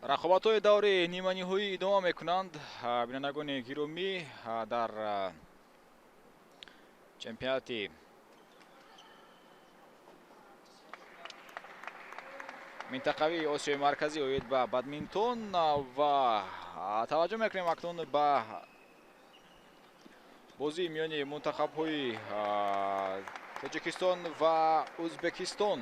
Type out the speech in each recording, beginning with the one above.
Рақобатҳои даври ниманиҳоӣ идома мекунанд. Бинандагони гиромӣ, дар чемпионати минтақавии Осиёи Марказӣ оид ба бадминтон ва таваҷҷӯҳ мекунем акнун ба бозии миёни мунтахабҳои Тоҷикистон ва Ӯзбекистон.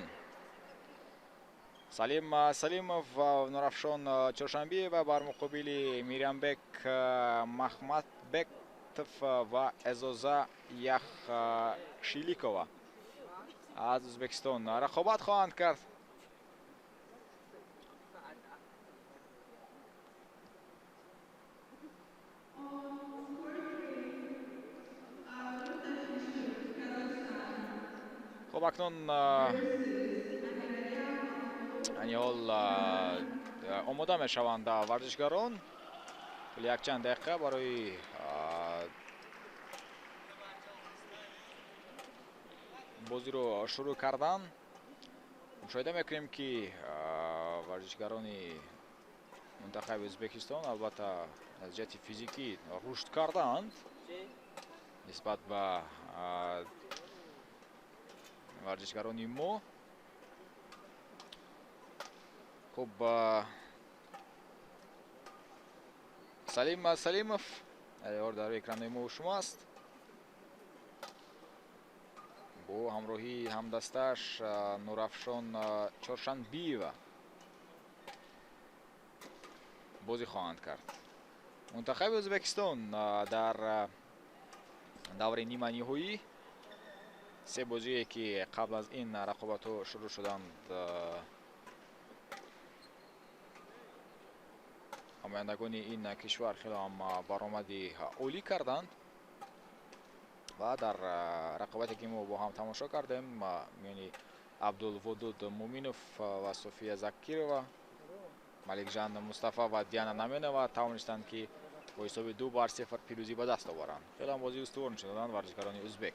Салим Салимов ва Нурафшон Чоршанбиева бар муқобили Мирамбек Махмадбеков ва Эзоза Яхшиликова аз Ӯзбекистон рақобат хоҳанд кард. Хуб, акнун ҳол омода мешаванд варзишгарон. Якчанд дақиқа барои бозиро шурӯъ кардан. Мушоҳида мекунем, ки варзишгарони мунтахаби Ӯзбекистон албатта аз ҷиҳати физикӣ рушд кардаанд нисбат ба варзишгарони мо. Хуб, Салим Салимов дар экрани мо шумо аст бо ҳамроҳии ҳамдастааш Нурафшон Чоршанбиева бозӣ хоҳанд кард. Мунтахаби Ӯзбекистон дар даври ниманиҳоӣ се бозие, ки қабл аз ин рақобатҳо шурӯъ шуданд, намояндагони ин кишвар хеле ҳам баромади олӣ карданд ва дар рақобате, ки мо бо ҳам тамошо кардем миёни Абдулвудуд Муминов ва София Закирова, Маликҷан Мустафа ва Диана Наменова тавонистанд, ки бо ҳисоби 2-0 пирӯзӣ ба даст оваранд. Хеле ҳам бозии устувор нишон доданд варзишгарони ӯзбек.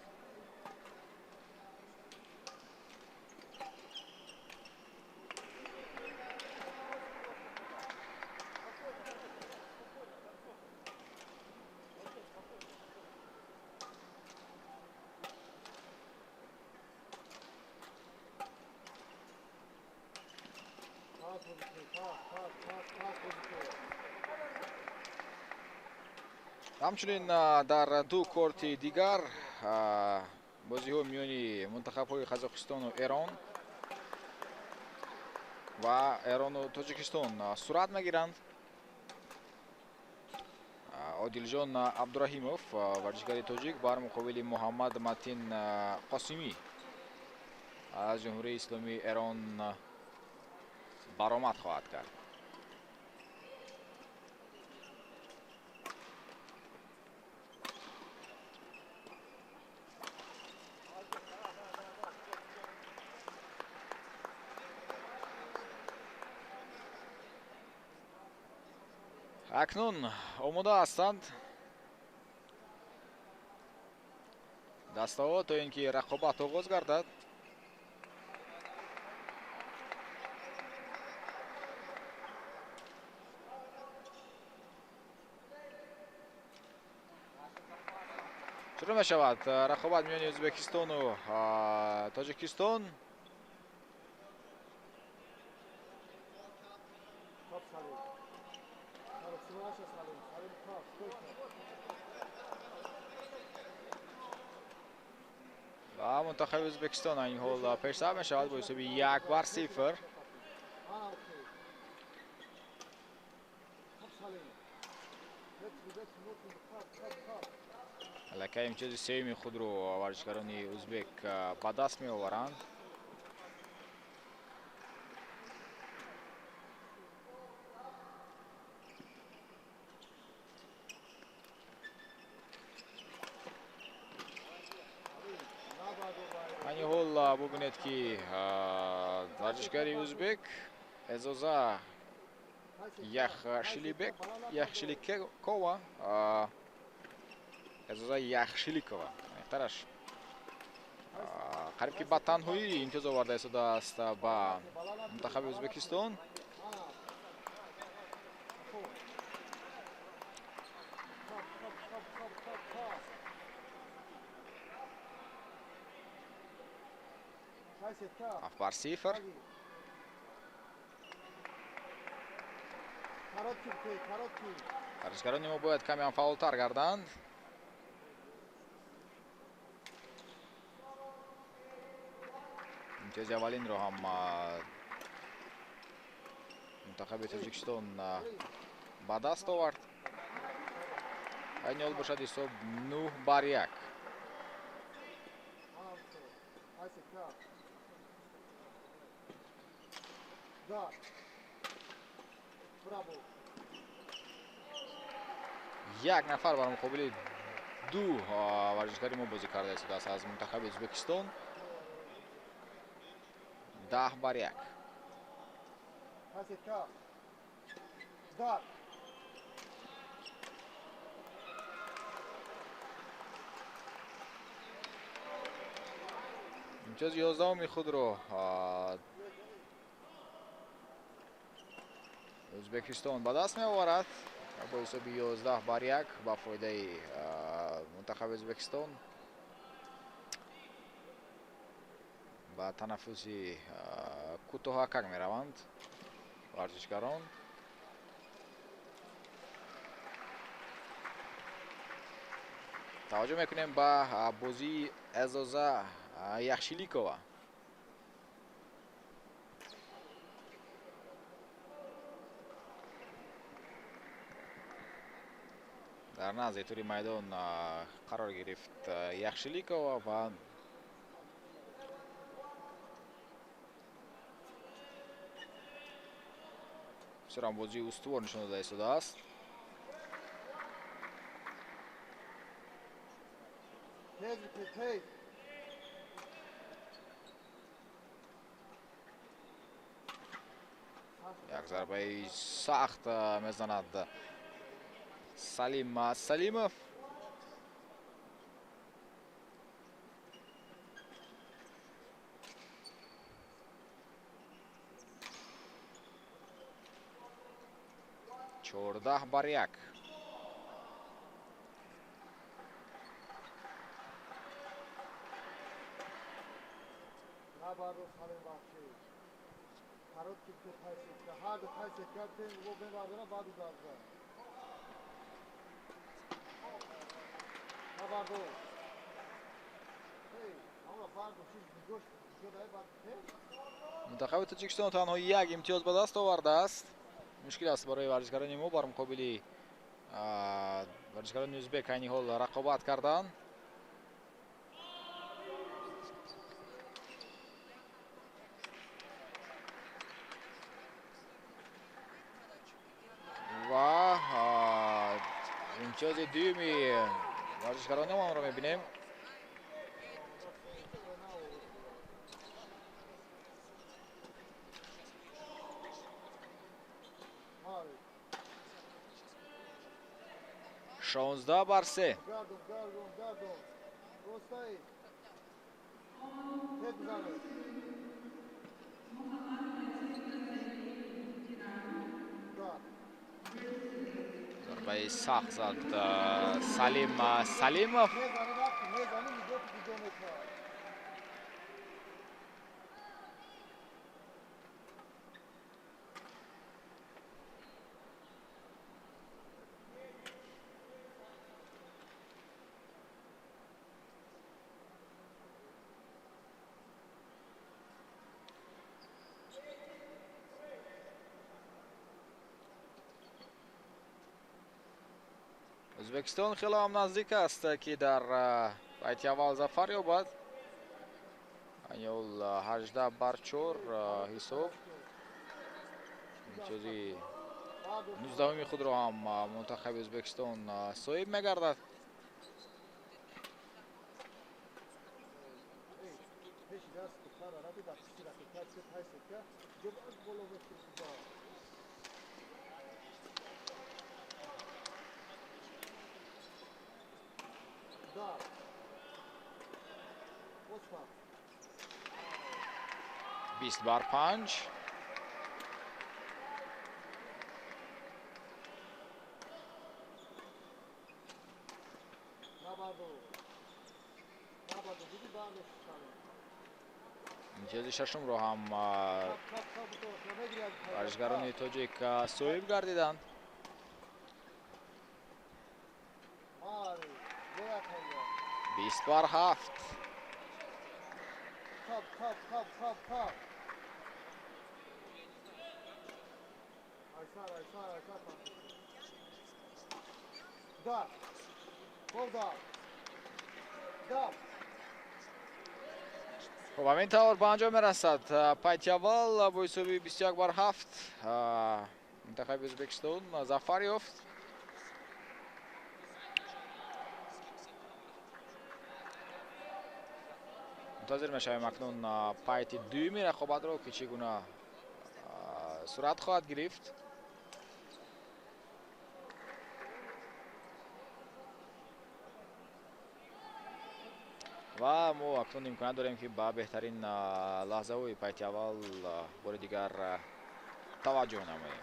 Ҳамчунин дар ду корти дигар бозиҳо миёни мунтахабҳои Қазоқистону Эрон ва Эрону Тоҷикистон сурат мегиранд. Одилҷон Абдураҳимов, варзишгари тоҷик, бар муқобили Муҳаммад Матин Қосимӣ аз Ҷумҳурии Исломии Эрон баромад хоҳад кард. Акнун омода ҳастанд дастаҳо то ин ки рақобат оғоз гардад. Шурӯъ мешавад рақобат миёни Ӯзбекистону Тоҷикистон. Ва мунтахаби Ӯзбекистон ин ҳол пешсаф мешавад бо ҳисоби 1-0. Аллакай имтиёзи сеюми худро варзишгарони ӯзбек ба даст меоваранд. Айни ҳол бубинед, ки варзишгари ӯзбек Эзоза Яхшиликова, Эзоза Яхшиликова беҳтараш, қариб ки ба танҳоӣ имтиёз оварда истодааст ба мунтахаби Ӯзбекистон. 7-0. Варзишгарони мо бояд каме ҳам фаъолтар гарданд. Имтиёзи аввалинро ҳам мунтахаби Тоҷикистон ба даст овард. Айни ҳол бошад ҳисоб 9-1. Як нафар бар муқобили ду варзишгари мо бозӣ карда истодааст аз мунтахаби Ӯзбекистон. 10-1. Имтиёзи 11-уми худро Ӯзбекистон ба даст меоварад бо ҳисоби 11-1 ба фоидаи мунтахаби Ӯзбекистон. Ба танаффуси кӯтоҳакак мераванд варзишгарон. Таваҷҷӯҳ мекунем ба бозии Эзоза Яхшиликова. Дар назди тури майдон қарор гирифт Яхшиликова ва бисёрам бозии устувор нишон дода истодааст. Як зарбаи сахт мезанад Салим Салимов. 14-1. Мунтахаби Тоҷикистон танҳо як имтиёз ба даст овардааст. Мушкил аст барои варзишгарони мо бар муқобили варзишгарони ӯзбек айни ҳол рақобат кардан. Ва имтиёзи дуюми варзишгарони моро мебинем. 16-3. Зарбаи сахт зад Салим Салимов. Ӯзбекистон хеле ҳам наздик аст, ки дар байти аввал зафар ёбад. Айни ҳол 18-4 ҳисоб. Имтиёзи 19-уми худро ҳам мунтахаби Ӯзбекистон соҳиб мегардад. 20-5. Имтиёзи шашумро ҳам варзишгарони тоҷик соҳиб гардиданд. 20 бар 7. Хуб, ҳамин тавр ба анҷом мерасад пайти аввал бо ҳисоби 21 бар 7 мунтахаби Ӯзбекистон зафар ёфт. Мунтазир мешавем акнун пайти дуюми рақобатро, ки чӣ гуна сурат хоҳад гирифт. Ва мо акнун имконият дорем, ки ба беҳтарин лаҳзаҳои пайти аввал бори дигар таваҷҷӯҳ намоем.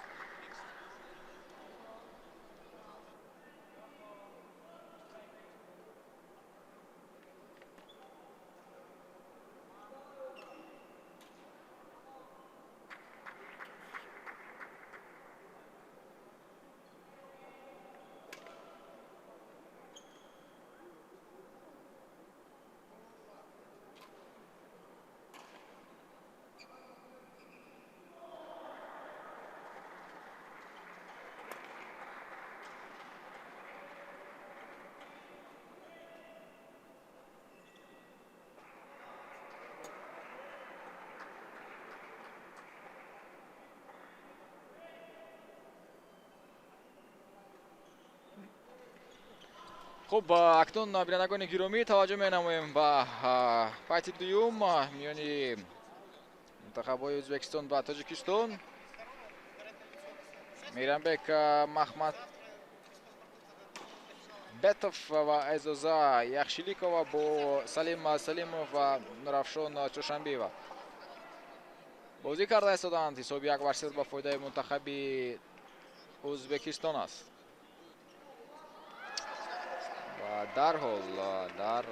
Хуб, акнун, бинандагони гиромӣ, таваҷҷӯҳ менамоем ба пайти дуюм миёни мунтахабҳои Ӯзбекистон ва Тоҷикистон. Мейрамбек Махмадбетов ва Эзоза Яхшиликова бо Салим Салимов ва Нурафшон Чоршанбиева бозӣ карда истоданд. Ҳисоби 1 бар 0 ба фоидаи мунтахаби Ӯзбекистон аст. Ва дарҳол дар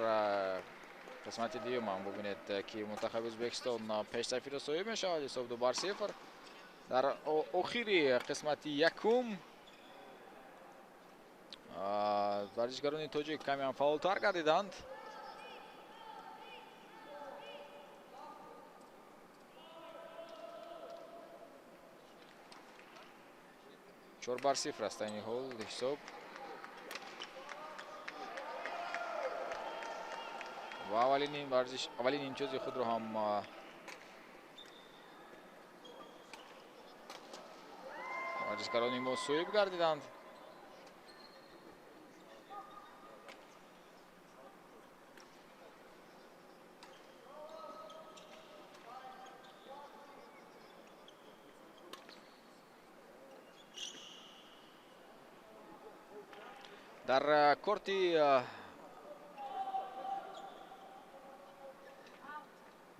қисмати дуюм ҳам бубинед, ки мунтахаби Ӯзбекистон пешсафиро соҳиб мешавад. Ҳисоб 2 бар 0. Дар охири қисмати якум варзишгарони тоҷик камеам фаъолтар гардиданд. 4 бар 0 аст айни ҳол ҳисоб. Ва аввалин варзиш, аввалин имтиёзи худро ҳам варзишгарони мо соҳиб гардиданд. Дар корти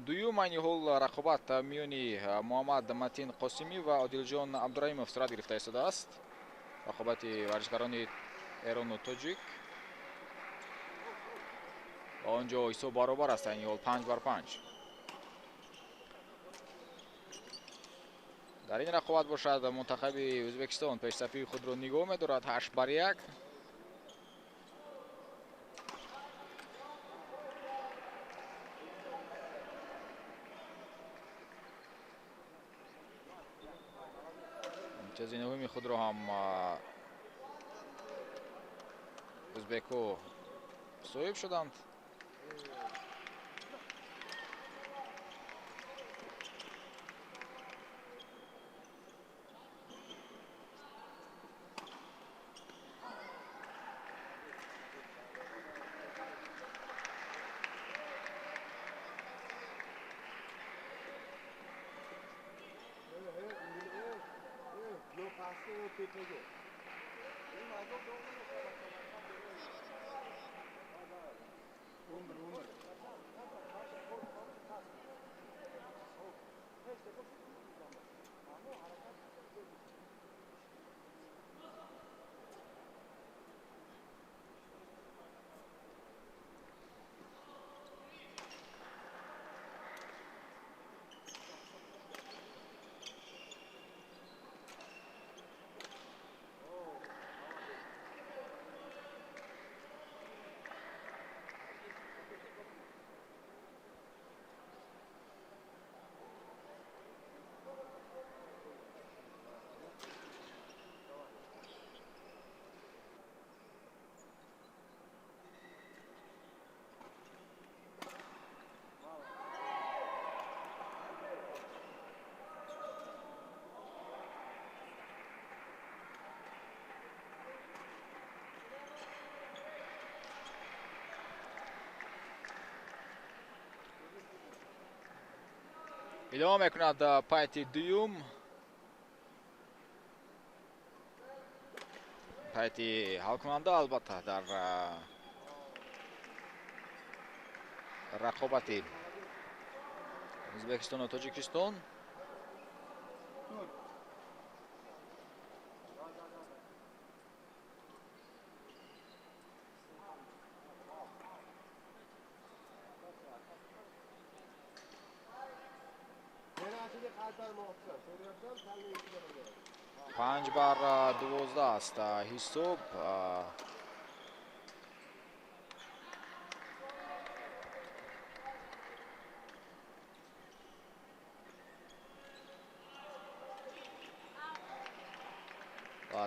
дуюм айни ҳол рақобат миёни Муҳаммад Матин Қосимӣ ва Одилҷон Абдураҳимов сурат гирифта истодааст. Рақобати варзишгарони эрону тоҷик. Ва он ҷо ҳисоб баробар аст айни ҳол, 5 бар 5. Дар ин рақобат бошад, мунтахаби Ӯзбекистон пешсафии худро нигоҳ медорад, 8 бар 1. Имтиёзи нуҳуми худро ҳам ӯзбекҳо соҳиб шуданд. Идома мекунад пайти дуюм. Пайти ҳалкунанда албатта дар рақобати Ӯзбекистону Тоҷикистон. 5-12 аст ҳисоб.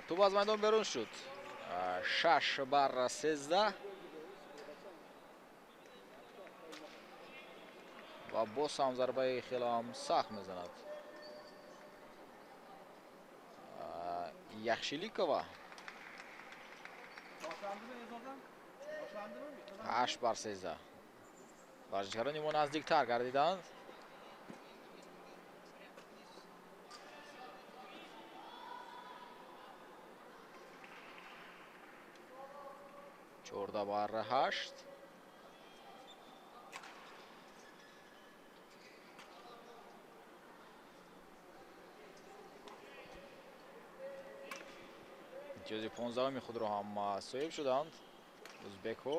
Тӯб аз майдон берун шуд. 6-13 ва боз ҳам зарбаи хеле ҳам сахт мезанад. Яхшиликова 8-13. Варзишгарони мо наздиктар гардиданд. 14-8. Имтиёзи 15-уми худро ҳам соҳиб шуданд ӯзбекҳо.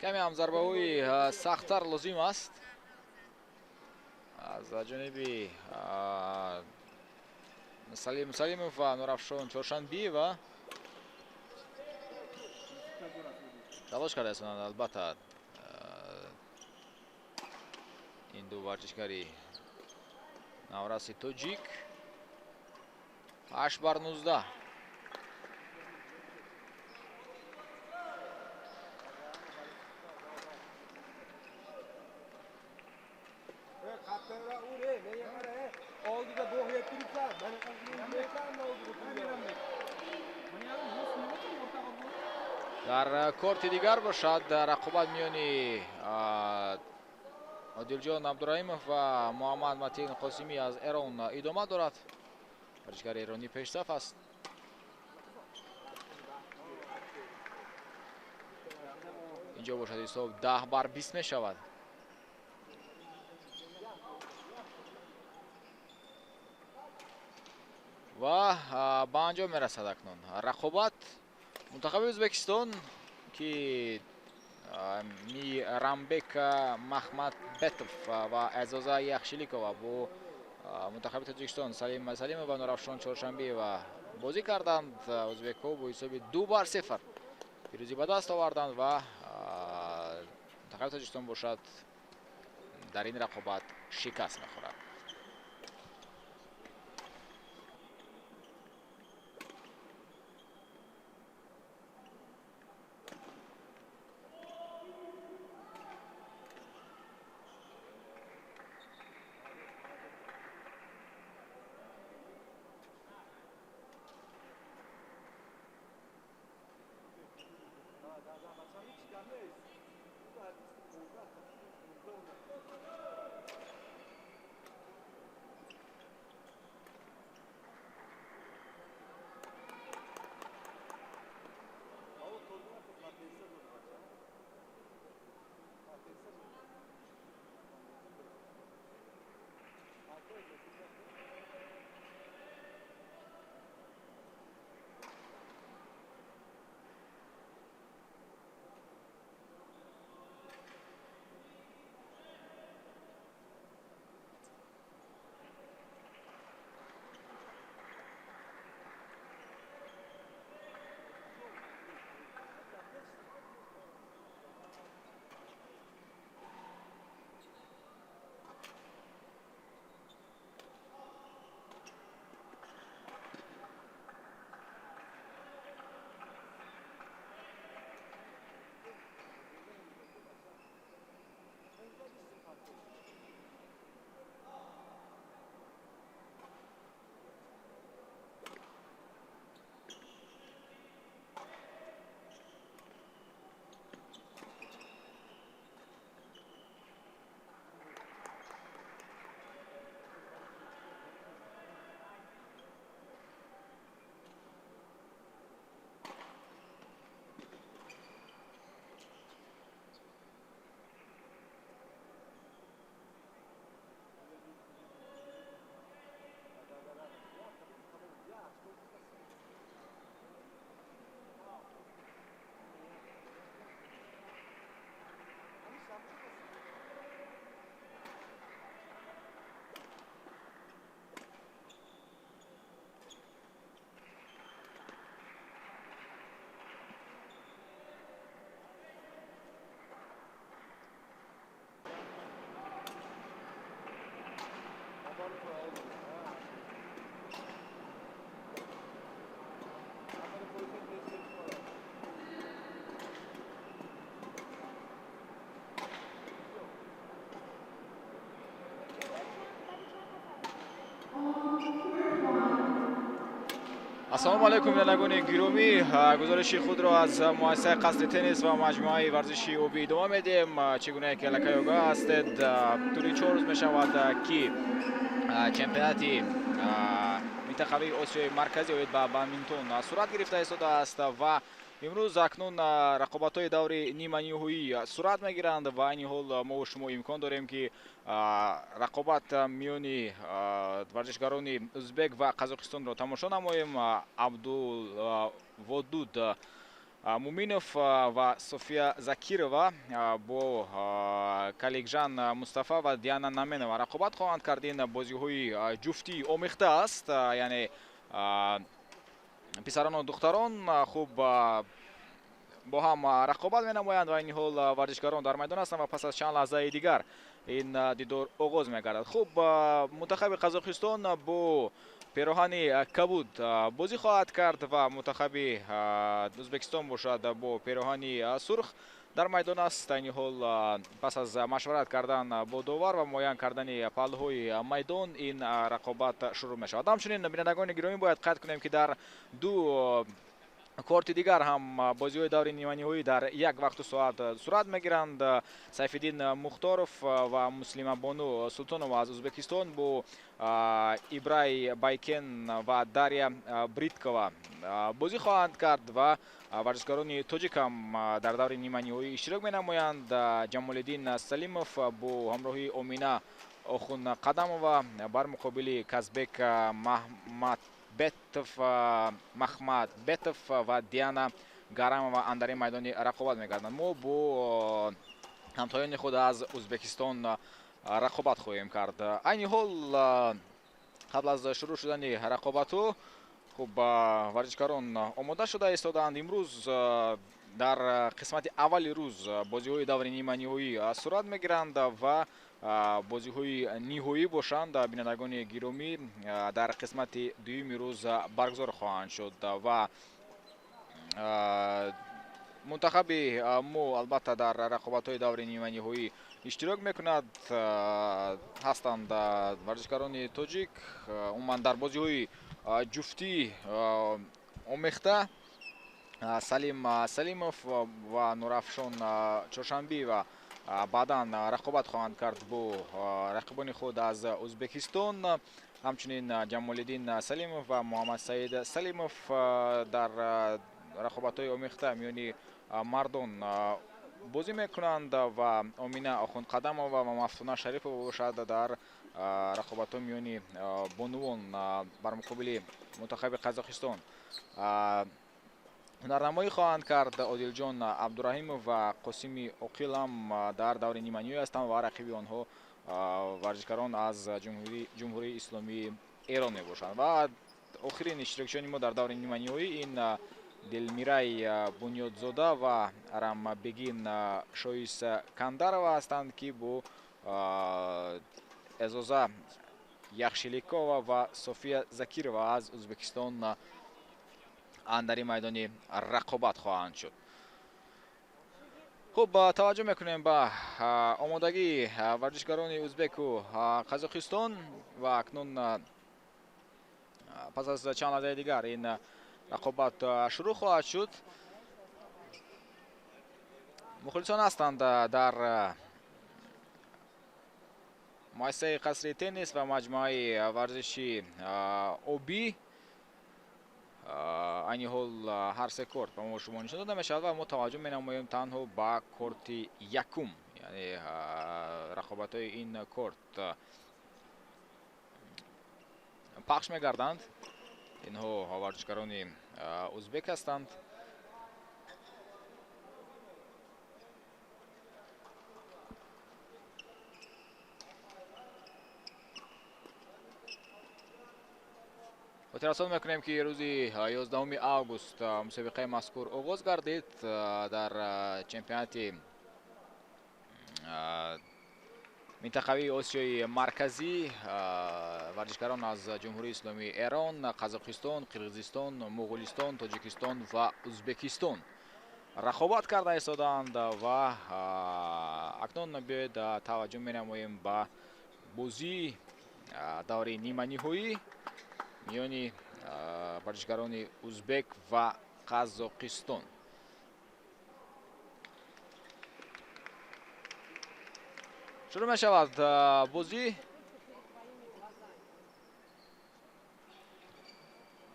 Каме ҳам зарбаҳои сахттар лозим аст аз ҷониби Салим Салимов ва Нурафшон Чоршанбиева. Талош кардаистанд албатта ин ду варзишгари навраси тоҷик. 8-19. Дар корти дигар бошад рақобат миёни Одилҷон Абдураҳимов ва Муҳаммад Матин Қосимӣ аз Эрон идома дорад. Варзишгари эронӣ пешсаф аст. Инҷо бошад ҳисоб 10-20 мешавад. Ва ба анҷом мерасад акнун рақобат. Мунтахаби Ӯзбекистон ки Мирамбек Махмадбетов ва Эъзоза Яхшиликова бо мунтахаби Тоҷикистон Салим Салимов ва Нурафшон Чоршанбиева бозӣ карданд. Ӯзбекҳо бо ҳисоби 2-0 пирӯзӣ ба даст оварданд ва мунтахаби Тоҷикистон бошад дар ин рақобат шикаст мехӯрад. Ассалому алайкум, бинандагони гиромӣ. Гузориши худро аз муассисаи қасри теннис ва маҷмӯаи варзиши обӣ идома медиҳем. Чӣ гунае ки аллакай огоҳ ҳастед, тӯли 4 рӯз мешавад, ки чемпионати минтақавии Осиёи Марказӣ оид ба бадминтон сурат гирифта истодааст ва имрӯз акнун рақобатҳои даври ниманиҳоӣ сурат мегиранд ва айни ҳол мо шумо имкон дорем, ки рақобат миёни варзишгарони узбек ва Қазоқистонро тамошо намоем. Абдулводуд Муминов ва София Закирова бо Каликжан Мустафа ва Диана Наменова рақобат хоҳанд кард. Ин бозиҳои ҷуфтӣ омехта аст, яъне писарону духтарон хуб бо ҳам рақобат менамоянд ва айни ҳол варзишгарон дар майдон ҳастанд ва пас аз чанд лаҳзаи дигар ин дидор оғоз мегардад. Хуб, мунтахаби Қазоқистон бо пероҳани кабуд бозӣ хоҳад кард ва мунтахаби Ӯзбекистон бошад бо пероҳани сурх дар майдон аст. Айни ҳол пас аз машварат кардан бо довар ва муайян кардани паҳлӯҳои майдон ин рақобат шурӯъ мешавад. Ҳамчунин, бинандагони гиромӣ, бояд қайд кунем, ки дар ду корти дигар ҳам бозиҳои даври ниманиҳоӣ дар як вақту соат сурат мегиранд. Сайфиддин Мухторов ва Муслимабону Султонова аз Ӯзбекистон бо Ибрай Байкен ва Дарья Бриткова бозӣ хоҳанд кард ва варзишгарони тоҷик ҳам дар даври ниманиҳоӣ иштирок менамоянд. Ҷамолиддин Салимов бо ҳамроҳии Омина Охун Қадамова бар муқобили Казбек Махмадбетов ва Диана Гарамова андари майдони рақобат мегарданд. Мо бо ҳамтоёни худ аз Ӯзбекистон рақобат хоҳем кард. Айни ҳол қабл аз шурӯъ шудани рақобатҳо хуб варзишгарон омода шуда истодаанд. Имрӯз дар қисмати аввали рӯз бозиҳои даври ниманиҳоӣ сурат мегиранд ва бозиҳои ниҳоӣ бошанд, бинандагони гиромӣ, дар қисмати дуюми рӯз баргузор хоҳанд шуд ва мунтахаби мо албатта дар рақобатҳои даври ниманиҳоӣ иштирок мекунад. Ҳастанд варзишгарони тоҷик умуман дар бозиҳои ҷуфтӣ омехта Салим Салимов ва Нурафшон Чоршанбиева баъдан рақобат хоҳанд кард бо рақибони худ аз Ӯзбекистон. Ҳамчунин Ҷамолиддин Салимов ва Муҳаммадсаид Салимов дар рақобатҳои омехта миёни мардон бозӣ мекунанд ва Омина Охундқадамова ва Мафтуна Шарипова бошад дар рақобатҳо миёни бонувон бар муқобили мунтахаби Қазоқистон ҳунарнамоӣ хоҳанд кард. Одилҷон Абдураҳимов ва Қосими Оқил ҳам дар даври ниманиҳоӣ ҳастанд ва рақиби онҳо варзишгарон аз Ҷумҳурии Исломии Эрон мебошанд. Ва охирин иштирокчиёни мо дар даври ниманиҳоӣ ин Дилмирай Бунёдзода ва Рамбегин Шоискандарова ҳастанд, ки бо Эзоза Яхшиликова ва София Закирова аз Ӯзбекистон андари майдони рақобат хоҳанд шуд. Хуб, таваҷҷӯҳ мекунем ба омодагии варзишгарони ӯзбеку Қазоқистон ва акнун пас аз чанд лаҳзаи дигар ин рақобат шурӯъ хоҳад шуд. Мухлисон ҳастанд дар муассисаи қасри теннис ва маҷмӯаи варзиши обӣ. Айни ҳол ҳар се корт ба мо шумо нишон дода мешавад ва мо таваҷҷӯҳ менамоем танҳо ба корти якум, яъне рақобатҳои ин корт пахш мегарданд. Инҳо варзишгарони ӯзбек ҳастанд. Хотиррасон мекунем, ки рӯзи 11 август мусобиқаи мазкур оғоз гардид дар чемпионати минтақавии Осиёи Марказӣ. Варзишгарон аз Ҷумҳурии Исломии Эрон, Қазоқистон, Қирғизистон, Моғулистон, Тоҷикистон ва Ӯзбекистон рақобат карда истодаанд ва акнун биёед таваҷҷӯҳ менамоем ба бозии даври ниманиҳоӣ миёни варзишгарони узбек ва Қазоқистон. Шурӯъ мешавад бозӣ.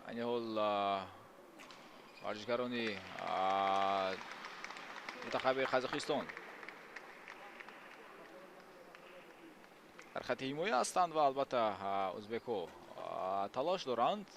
Айни ҳол варзишгарони мунтахаби Қазоқистон дар хати ҳимоя ҳастанд ва албатта узбекҳо талош доранд.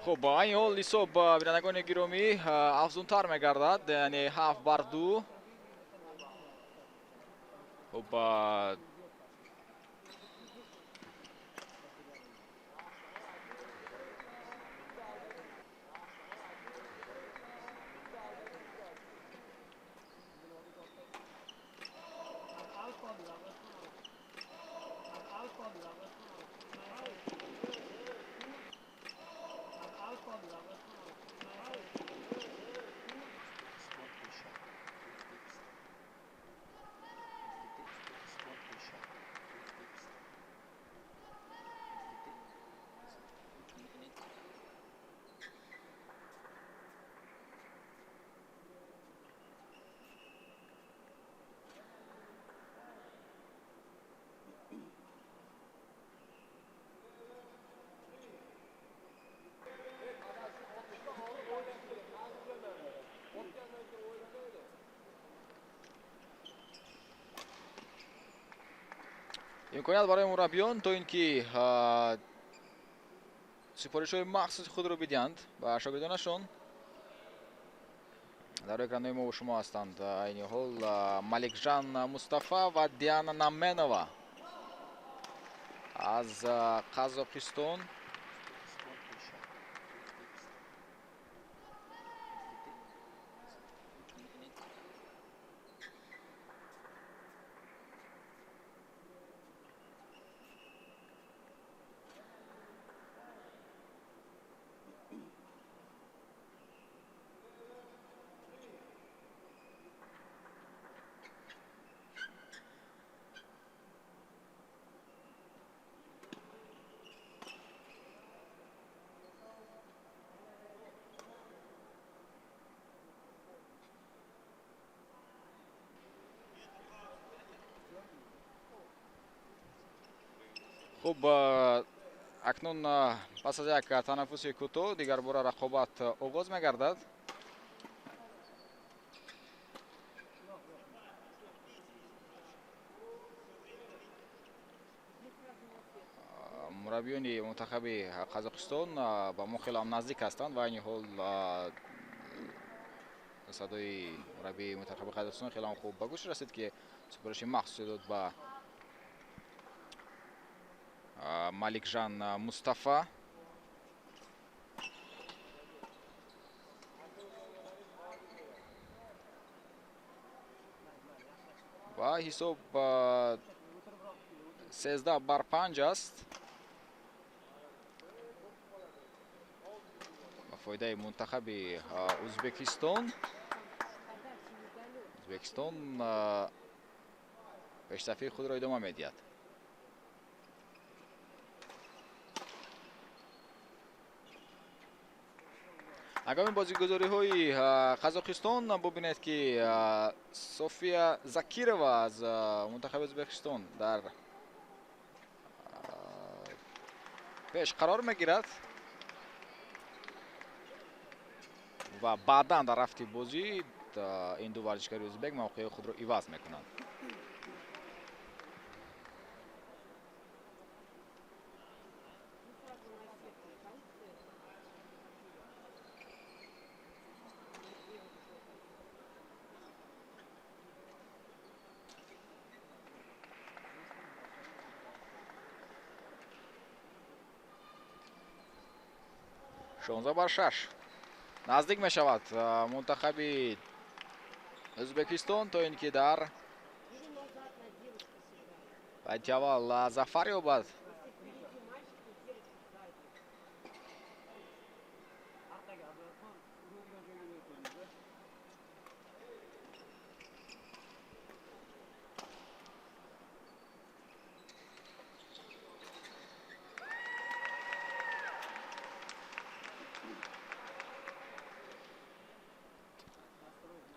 Хуб, айни ҳол ҳисоб, бинандагони гиромӣ, афзунтар мегардад, яъне 7-2. Хуб, имконият барои мураббиён то ин ки супоришҳои махсуси худро бидиҳанд ба шогирдонашон. Дар экранҳои мо шумо ҳастанд айни ҳол Маликжан Мустафа ва Диана Наменова аз Қазоқистон. Хуб, акнун пас аз як танаффуси кӯтоҳ дигар бора рақобат оғоз мегардад. Мураббиёни мунтахаби Қазоқистон ба мо хеле ҳам наздик ҳастанд ва айни ҳол садои мураббии мунтахаби Қазоқистон хеле ҳам хуб ба гӯш расид, ки супориши махсусе дод ба Маликжан Мустафа. Ва ҳисоб 13-5 аст ба фоидаи мунтахаби Узбекистон. Узбекистон пешсафии худро идома медиҳад. Ҳангоми бозигузориҳои Қазоқистон бубинед, ки София Закирова аз мунтахаби Ӯзбекистон дар пеш қарор мегирад ва баъдан дар рафти бозӣ ин ду варзишгари ӯзбек мавқеи худро иваз мекунанд. 16 бар 6 наздик мешавад мунтахаби Ӯзбекистон, то ин ки дар байти аввал зафар ёбад.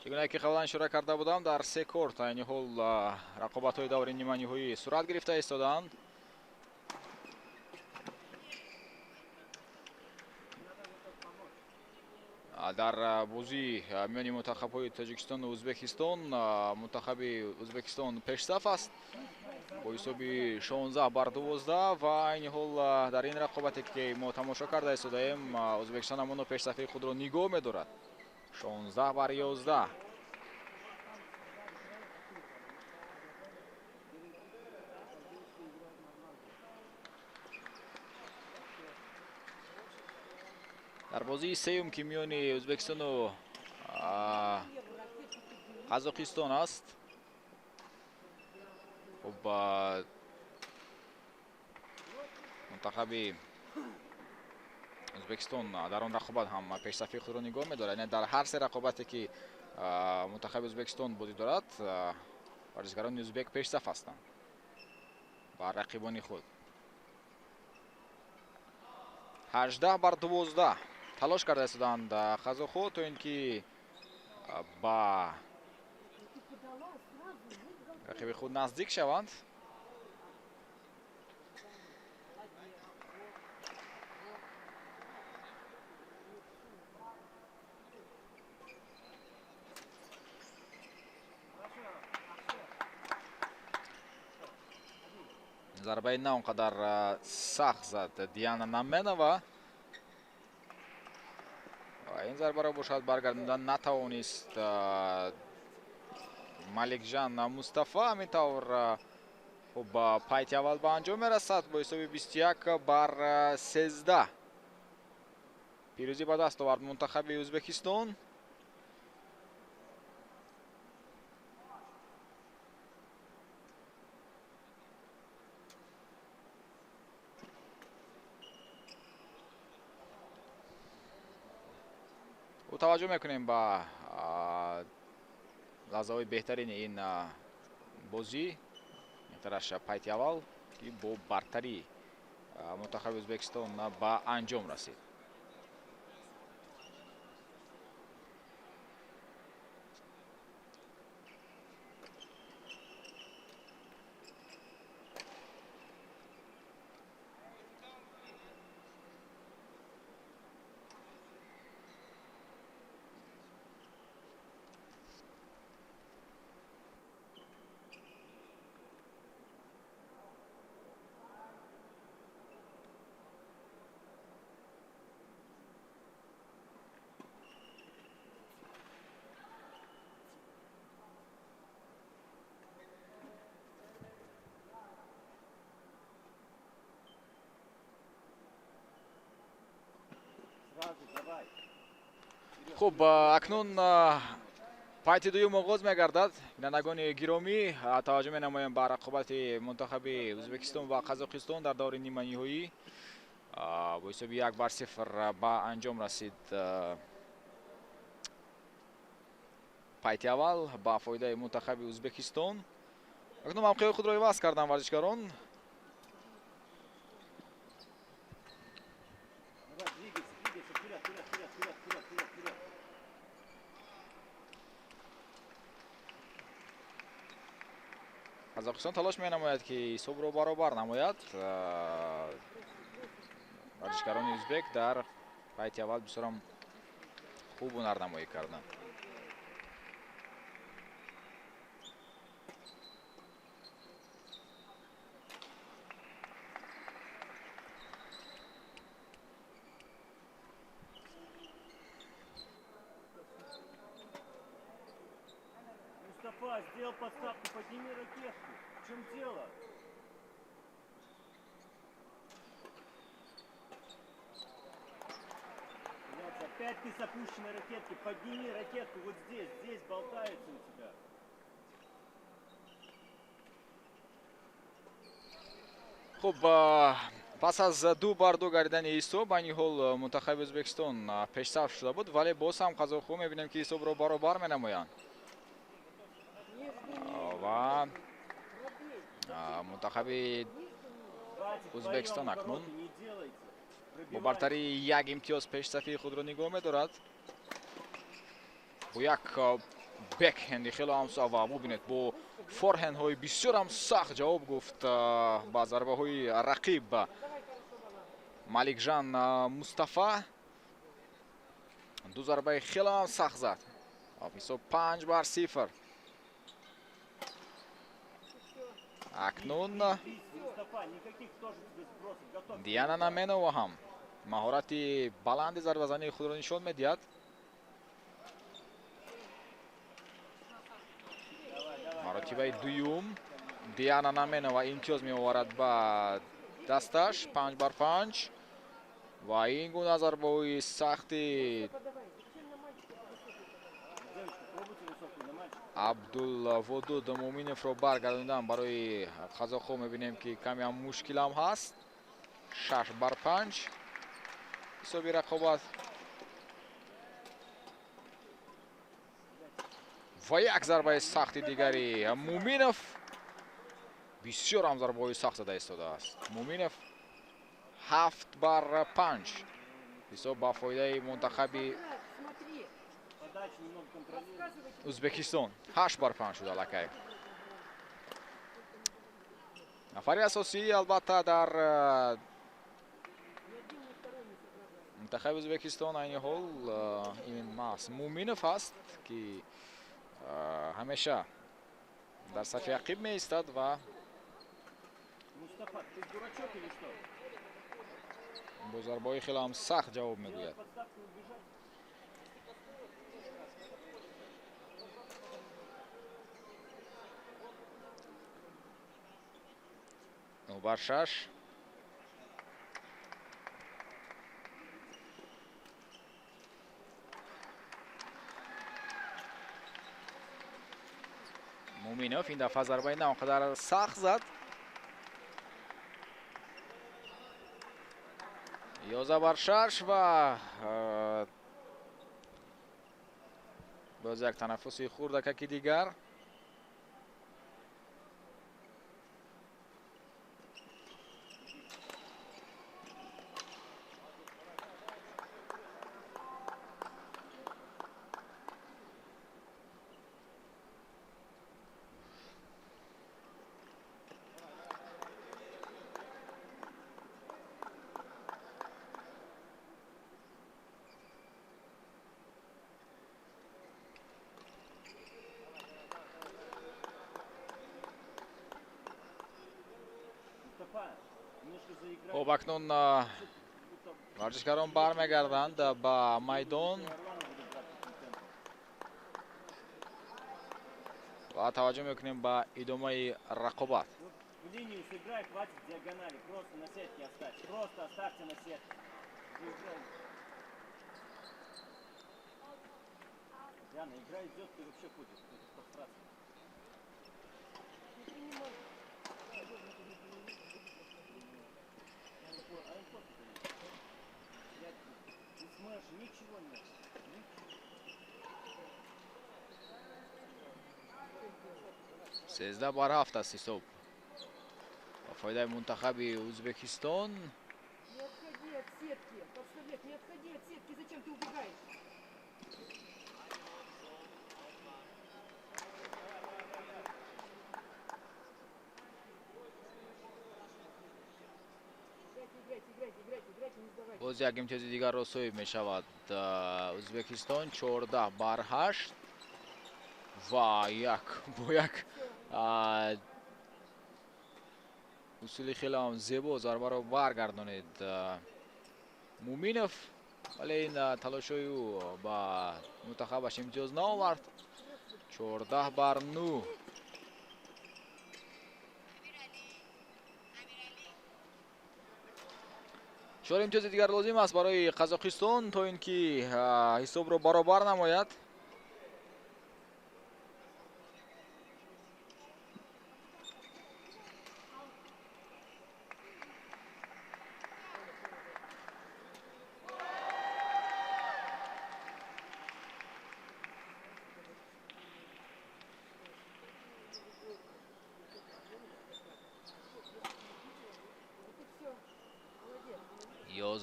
Чигуна ки қаблан ишора карда будам, дар се корт айни ҳол рақобатҳои даври ниманиҳоӣ сурат гирифта истодаанд. Дар бозӣ миёни мунтахабҳои Тоҷикистону Ӯзбекистон мунтахаби Ӯзбекистон пешсаф аст бо ҳисоби 16 бар 12 ва айни ҳол дар ин рақобате ки мо тамошо карда истодаем, Ӯзбекистон ҳамоно пешсафии худро нигоҳ медорад, 16 бар 11. Дар бозии сеюм, ки миёни Ӯзбекистону Қазоқистон аст, хуб, мунтахаби Ӯзбекистон дар он рақобат ҳам пешсафии худро нигоҳ медорад. Яъне дар ҳар се рақобате ки мунтахаби Ӯзбекистон бозӣ дорад, варзишгарони ӯзбек пешсаф ҳастанд бар рақибони худ. 18 бар 12 талош карда истодаанд қазоқҳо, то ин ки ба рақиби худ наздик шаванд. Зарбаи на он қадар сахт зад Диана Наменова ва ин зарбаро бошад баргардондан натавонист Маликжан Мустафа. Ҳамин тавр, хуб, пайти аввал ба анҷом мерасад бо ҳисоби 21 бар 13 пирӯзӣ ба даст овард мунтахаби Ӯзбекистон. Таваҷҷӯҳ мекунем ба лаҳзаҳои беҳтарини ин бозӣ, беҳтараш пайти аввал, ки бо бартарии мунтахаби Ӯзбекистон ба анҷом расид. Хуб, акнун пайти дуюм оғоз мегардад. Бинандагони гиромӣ, таваҷҷӯҳ менамоем ба рақобати мунтахаби Ӯзбекистон ва Қазоқистон дар даври ниманиҳоӣ. Бо ҳисоби 1 бар 0 ба анҷом расид пайти аввал ба фоидаи мунтахаби Ӯзбекистон. Акнун мавқеи худро иваз карданд варзишгарон. Давай, двигайся, двигайся, вперед, вперед, вперед, вперед, вперед, вперед, вперед. Қазоқистон талош менамояд, ки ҳисобро баробар намояд. Варзишгарони ӯзбек дар пайти аввал бисёрам хуб ҳунарнамоӣ карданд. Мустафа, сделал подставку, подними ракетку. В чем дело? Опять ты с опущенной ракетки. Подними ракетку вот здесь. Здесь болтается у тебя. Хуб, пас аз 2-2 гардидани ҳисоб, айни ҳол мунтахаби Ӯзбекистон пешсаф шуда буд, вале боз ҳам қазоқҳо мебинем, ки ҳисобро баробар менамоянд. Ва мунтахаби Ӯзбекистон акнун бо бартарии як имтиёз пешсафии худро нигоҳ медорад. Бо як бекхенди хело ҳам ва бубинед, бо форхендҳои бисёр ҳам сахт ҷавоб гуфт ба зарбаҳои рақиб Маликжан Мустафа. Ду зарбаи хело ҳам сахт зад. Ҳисоб 5-0. Акнун Диана Наменова ҳам маҳорати баланди зарбазании худро нишон медиҳад. Маротибаи дуюм Диана Наменова имтиёз меоварад ба дасташ 5-5 ва ин гуна зарбаҳои сахти Абдулводуд Муминовро баргардондан барои қазоқҳо мебинем, ки каме ҳам мушкилам ҳаст. 6-5 ҳисоби рақобат ва як зарбаи сахти дигари Муминов. Бисёр ҳам зарбаҳои сахт зада истодааст Муминов. 7-5 ҳисоб ба фоидаи мунтахаби Ӯзбекистон. 8-5 шуда аллакай. Нафари асосӣ албатта дар мунтахаби Ӯзбекистон айни ҳол ин маҳз Муминов аст, ки ҳамеша дар сафи ақиб меистад ва бо зарбаҳои хеле ҳам сахт ҷавоб мегӯяд. 9-6. Муминов ин дафъа зарбаи на он қадар сахт зад. 11-6 ва боз як танаффуси хурдакаки дигар. Хуб, акнун варзишгарон бармегарданд ба майдон ва таваҷҷӯҳ мекунем ба идомаи рақобат. Ничего нет. 13-7 аст ҳисоб ба фоидаи мунтахаби Ӯзбекистон. Не отходи от сетки, подставлять, не отходи от сетки, зачем ты убегаешь? Боз як имтиёзи дигарро соҳиб мешавад Ӯзбекистон. 14-8 ва як бо як усули хеле ҳам зебо зарбаро баргардонид Муминов, вале ин талошҳои ӯ ба мунтахабаш имтиёз наовард. 14-9. 4 имтиёзи дигар лозим аст барои Қазоқистон то ин ки ҳисобро баробар намояд.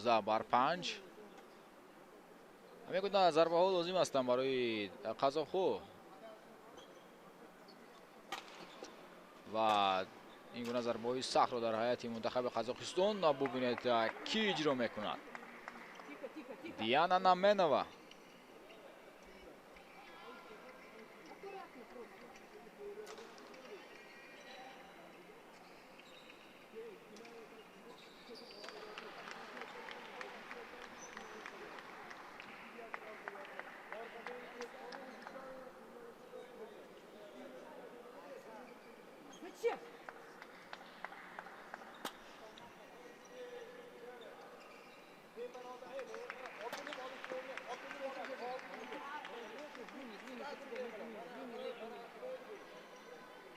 11-5. Ҳамин гуна зарбаҳо лозим ҳастанд барои қазоқҳо ва ин гуна зарбаҳои сахтро дар ҳайати мунтахаби Қазоқистон бубинед кӣ иҷро мекунад. Диана Наменова. Зачем?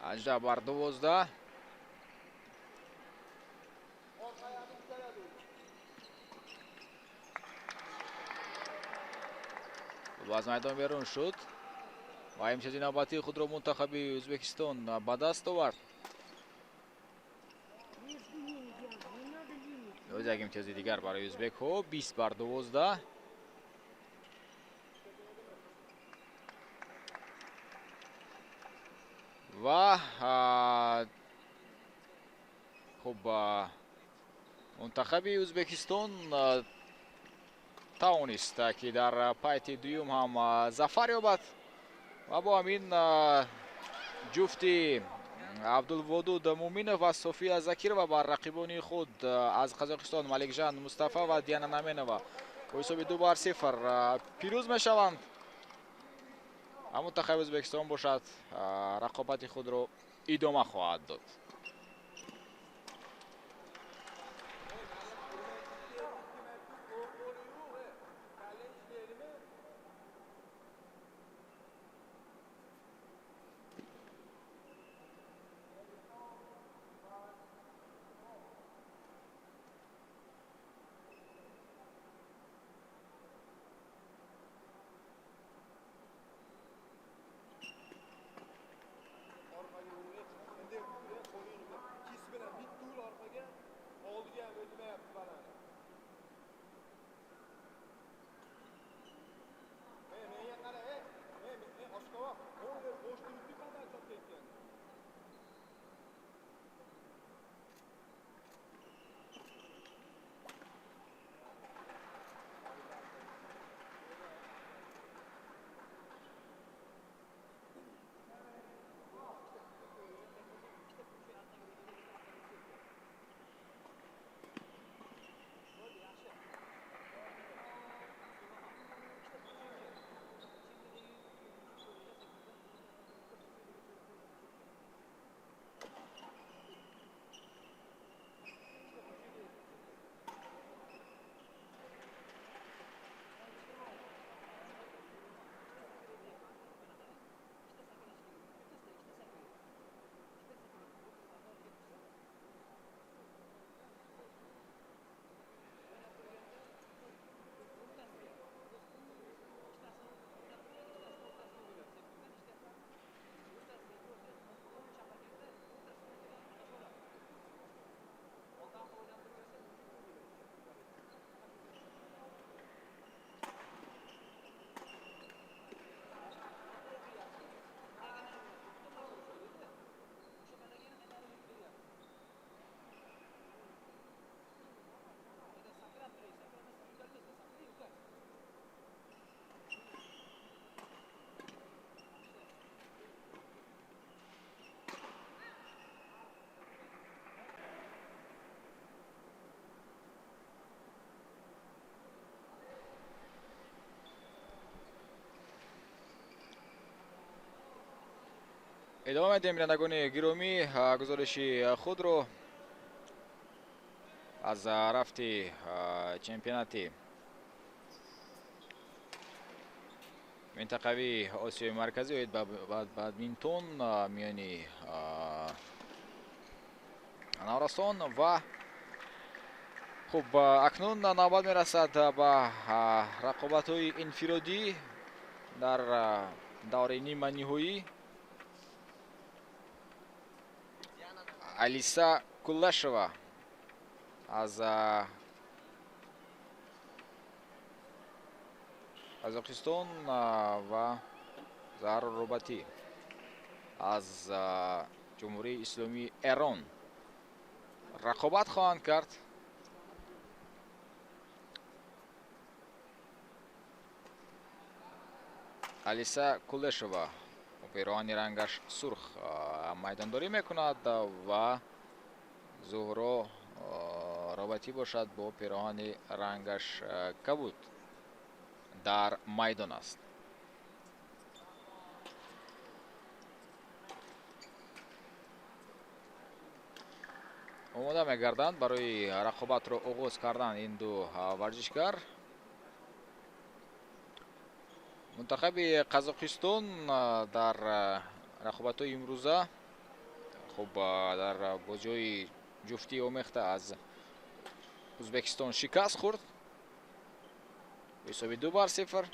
18-12. Аз майдон берун шуд ва имтиёзи навбатии худро мунтахаби Ӯзбекистон ба даст овард. Боз як имтиёзи дигар барои ӯзбекҳо, 20-12. Ва хуб, мунтахаби Ӯзбекистон тавонист ки дар пайти дуюм ҳам зафар ёбад ва бо ҳамин ҷуфти Абдулводуд Муминов ва София Закирова бар рақибони худ аз Қазоқистон Маликжан Мустафа ва Диана Наменова бо ҳисоби 2-0 пирӯз мешаванд. Мунтахаби Ӯзбекистон бошад рақобати худро идома хоҳад дод. Идома медиҳем, бинандагони гиромӣ, гузориши худро аз рафти чемпионати минтақавии Осиёи Марказӣ оид ба бадминтон миёни наврасон ва хуб, акнун навбат мерасад ба рақобатҳои инфиродӣ дар давраи ниманиҳоӣ. Алиса Кулешова аз Қазоқистон ва Заҳро Рӯбатӣ аз Ҷумҳурии Исломии Эрон рақобат хоҳанд кард. Алиса Кулешова пироҳани рангаш сурх майдондорӣ мекунад ва Зуҳро Роботӣ бошад бо пироҳани рангаш кабуд дар майдон аст. Омода мегарданд барои рақобатро оғоз кардан ин ду варзишгар. Мунтахаби Қазоқистон дар рақобатҳои имрӯза хуб дар бозиҳои ҷуфтӣ омехта аз Ӯзбекистон шикаст хӯрд ҳисоби 2-0.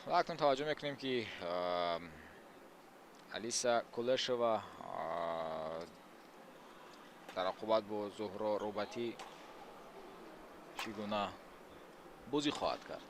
Ва акнун таваҷҷӯҳ мекунем, ки Алиса Кулешова дар рақобат бо Зуҳро Рӯбатӣ чӣ гуна бозӣ хоҳад кард.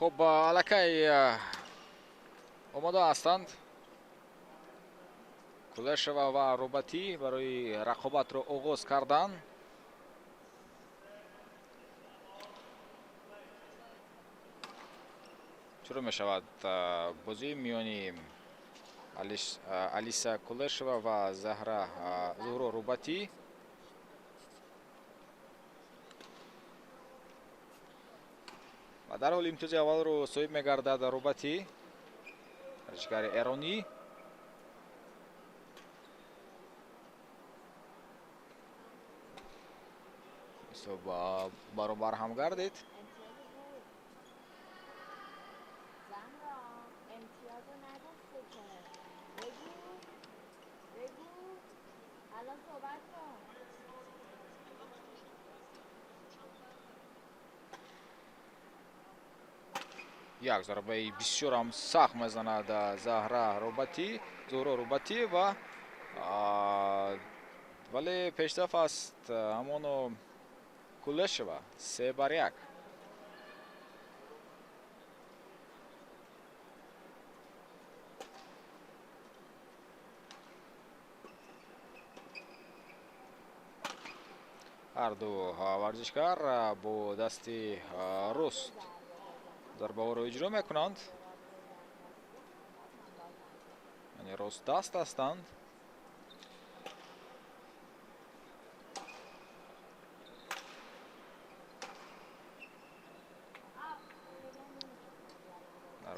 Хуб, аллакай омода ҳастанд Кулешова ва Рӯбатӣ барои рақобатро оғоз кардан. Шурӯъ мешавад бозии миёни Алиса Кулешова ва Зуҳро Рӯбатӣ. Ва дар ҳол имтиёзи аввалро соҳиб мегардад Рӯбатӣ, варзишгари эронӣ. Ҳисоб баробар ҳам гардид. Як зарбаи бисёрам сахт мезанад Заҳра Рӯбатӣ, Зуҳро Рӯбатӣ ва вале пешсаф аст ҳамоно Кулешова 3-1. Ҳар ду варзишгар бо дасти рост зарбаҳоро иҷро мекунанд, яъне ростдаст ҳастанд.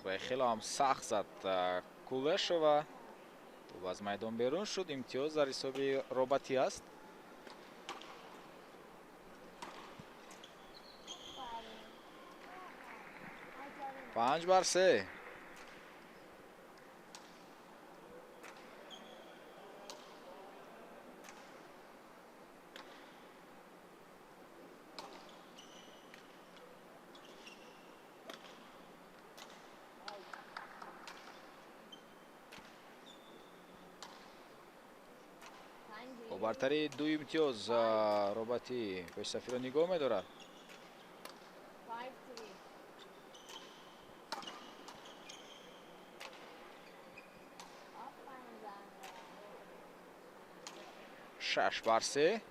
Зарбаи хеле ҳам сахт зад Кулешова. Тӯб аз майдон берун шуд. Имтиёз дар ҳисоби Роботӣ аст. 5-3. Бо бартарии 2 имтиёз Роботӣ пешсафиро нигоҳ медорад. 6-3.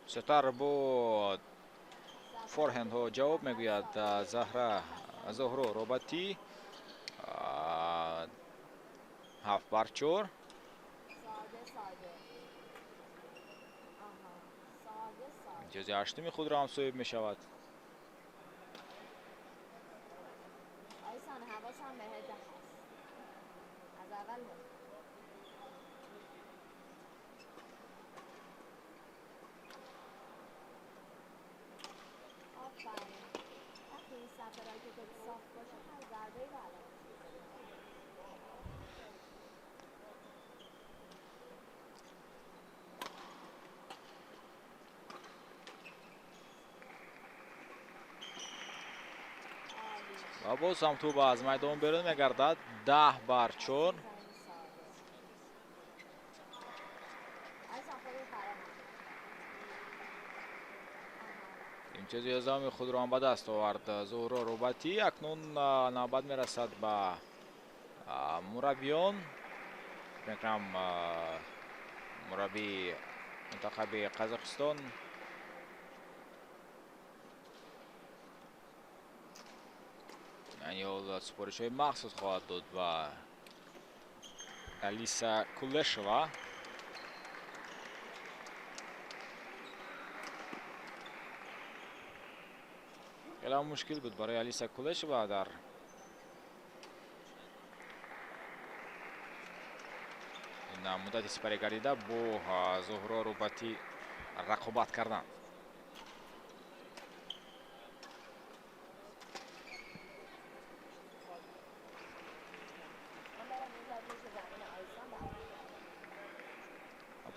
Бисёртар бо форҳендҳо ҷавоб мегӯяд Зуҳро Роботӣ. 7-4. Имтиёзи ҳаштуми худро ҳам соҳиб мешавад. Ва боз ҳам тӯб аз майдон берун мегардад. 10-4. Имтиёзи 11-уми худро ҳам ба даст овард Зуҳро Роботӣ. Акнун навбат мерасад ба мураббиён. Мекунам мураббии мунтахаби Қазоқистон ё супоришҳои махсус хоҳад дод ба Алиса Кулешова. Хеле мушкил буд барои Алиса Кулешова дар ин муддати сипарӣ гардида бо Зуҳро Роботӣ рақобат кардан.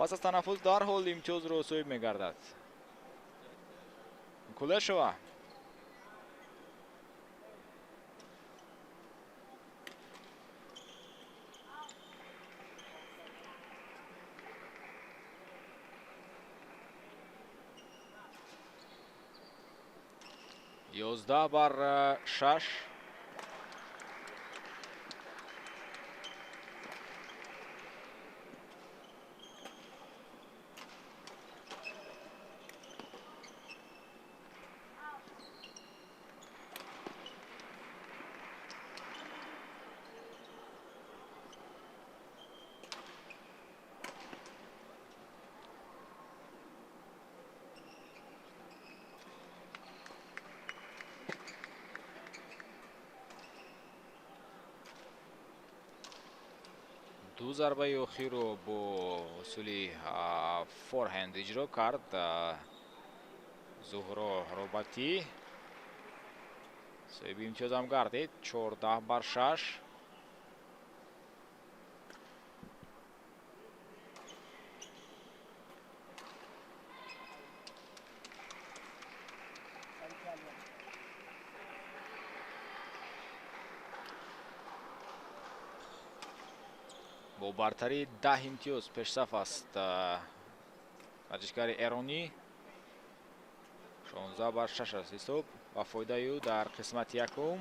Пас аз танаффус дарҳол имтиёзро соҳиб мегардад Кулешова. 11-6. Ду зарбаи охирро бо усули форҳенд иҷро кард Зуҳро Роботӣ. Соҳиби имтиёзам гардид. 14-6. Бо бартарии 10 имтиёз пешсаф аст варзишгари эронӣ. 16-6 аст ҳисоб ва фоидаи ӯ дар қисмати якум.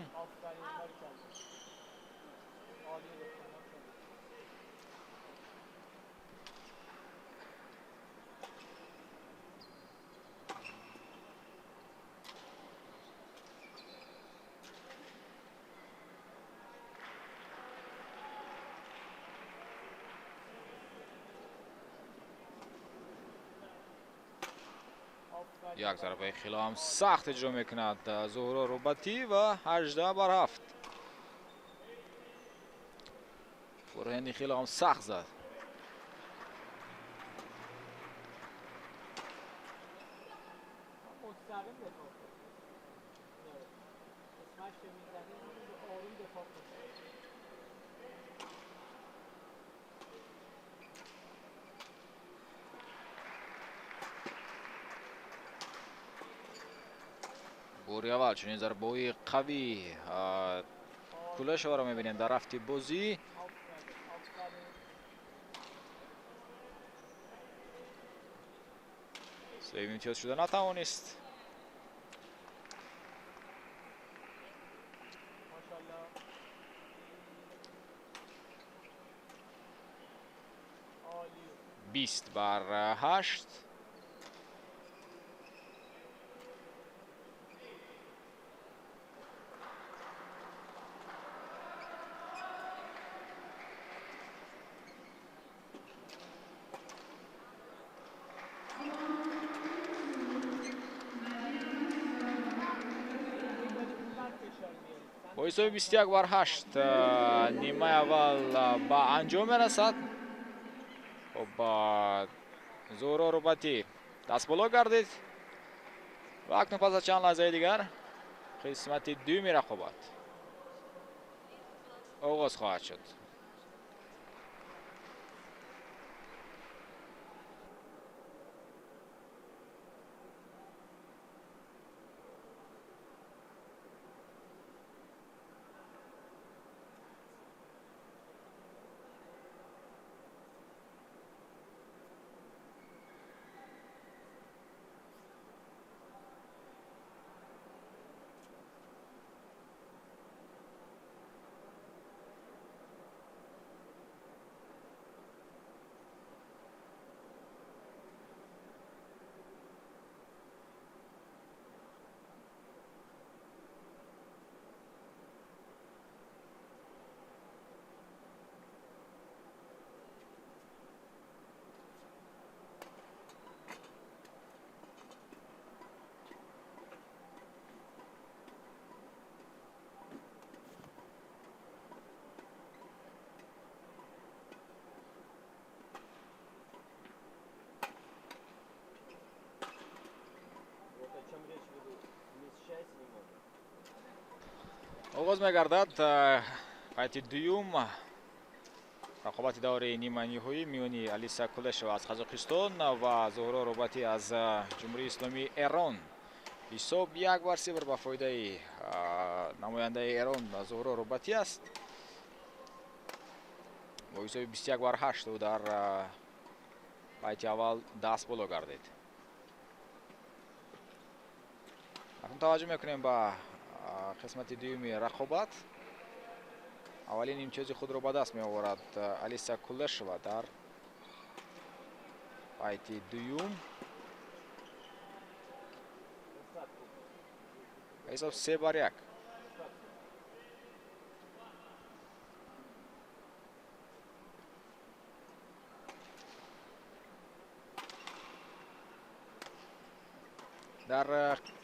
Як зарбаи хеле ҳам сахт иҷро мекунад Зуҳро Рубатӣ ва 18-7. Форҳенди хеле ҳам сахт зад. Бори аввал чунин зарбаҳои қавӣ Кулешоваро мебинем дар рафти бозӣ. Соҳиби имтиёз шуда натавонист. 20-8. Бо ҳисоби 21-8 нимаи аввал ба анҷом мерасад. Хуб, Зуҳро Рубатӣ дастболо гардид ва акнун пас аз чанд лаҳзаи дигар қисмати дуюми рақобат оғоз хоҳад шуд. Оғоз мегардад қайти дуюм рақобати давраи ниманиҳоӣ миёни Алиса Кулешова аз Қазоқистон ва Зуҳро Рубатӣ аз Ҷумҳурии Исломии Эрон. Ҳисоб 1-0 ба фоидаи намояндаи Эрон Зуҳро Рубатӣ аст. Бо ҳисоби 21-8 ӯ дар байти аввал даст боло гардид. Акнун таваҷҷӯҳ мекунем ба қисмати дуюми рақобат. Аввалин имтиёзи худро ба даст меоварад Алиса Кулешова дар байти дуюм. Ҳисоб 3-1. Дар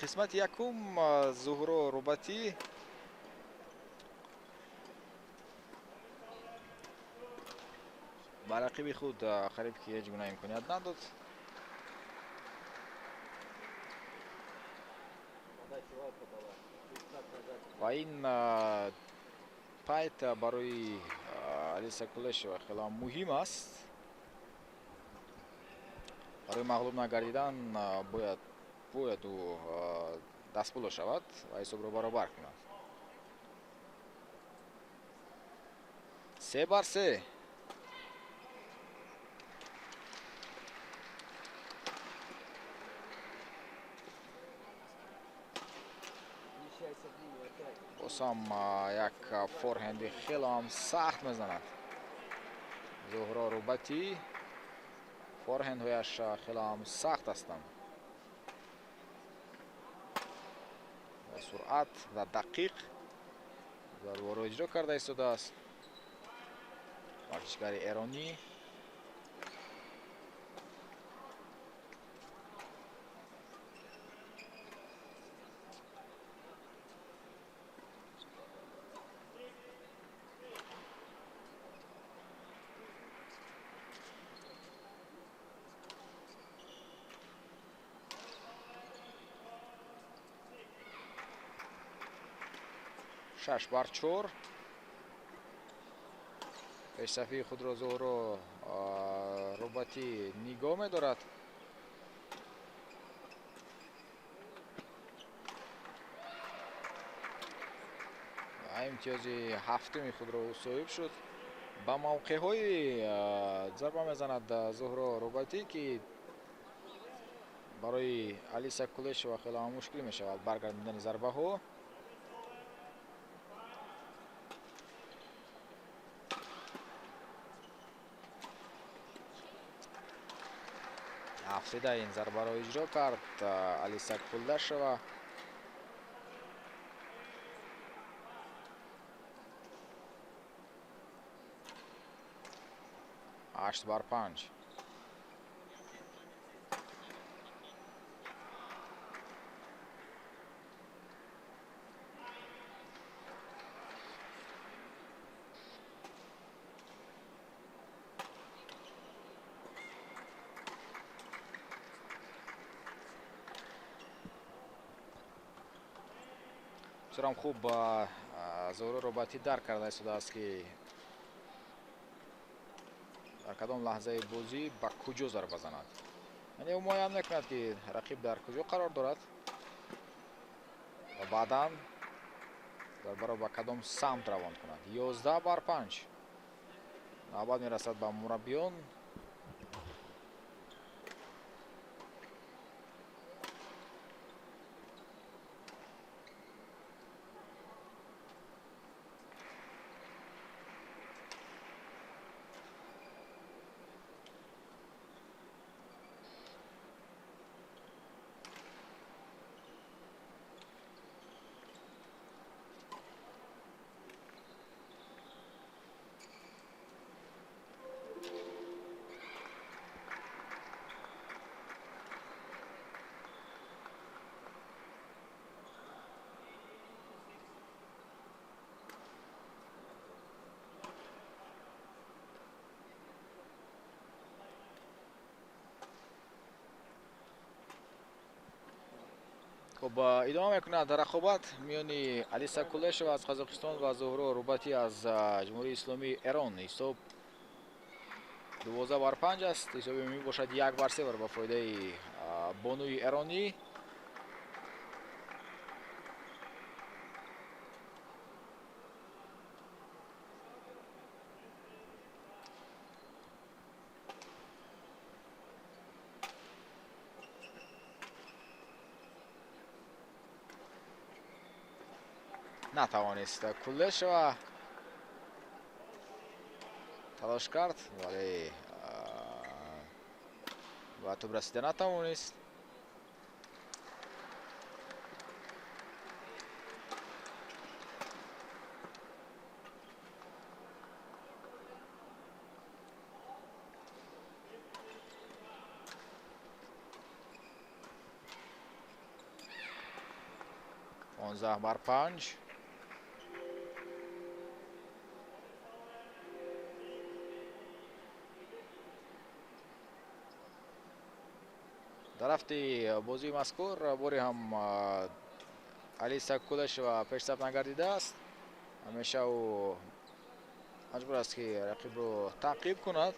қисмати якум Зуҳро Рубатӣ ба рақиби худ қариб ки ҳеҷ гуна имконият надод. Ва ин пайт барои Алиса Кулешова хеле муҳим аст. Барои мағлуб нагардидан бояд ӯ дастболо шавад ва ҳисобро баробар кунад. 3-3. Боз ҳам як форҳенди хеле ҳам сахт мезанад Зуҳро Рубатӣ. Форҳендҳояш хеле ҳам сахт ҳастанд. Суръат ва дақиқ зарбаро иҷро карда истодааст варзишгари эронӣ. 6-4. Пешсафии худро Зуҳро Рубатӣ нигоҳ медорад. Ва имтиёзи ҳафтуми худро ӯ соҳиб шуд. Ба мавқеъҳои зарба мезанад Зуҳро Рубатӣ, ки барои Алиса Кулешова хеле ҳам мушкил мешавад баргардондани зарбаҳо. Афтида ин зарбаро иҷро кард Алиса Кулдашева. 8-5. Бисёрам хуб Зуҳро Рубатӣ дарк карда истодааст, ки дар кадом лаҳзаи бозӣ ба куҷо зарба занад. Яъне ӯ муайян мекунад, ки рақиб дар куҷо қарор дорад ва баъдан зарбаро ба кадом самт равон кунад. 11-5. Навбат мерасад ба мураббиён. Хуб, идома мекунад рақобат миёни Алиса Кулешова аз Қазоқистон ва Зуҳро Рубатӣ аз Ҷумҳурии Исломии Эрон. Ҳисоб 12-5 аст. Ҳисоби умумӣ бошад 1-3 ба фоидаи бонуи эронӣ. Натавонист Кулешова, талош кард, вале ба тӯб расида натавонист. 15-5. Дар рафти бозии мазкур боре ҳам Алиса Кулешова пешсаф нагардидааст. Ҳамеша ӯ маҷбур аст, ки рақибро таъқиб кунад.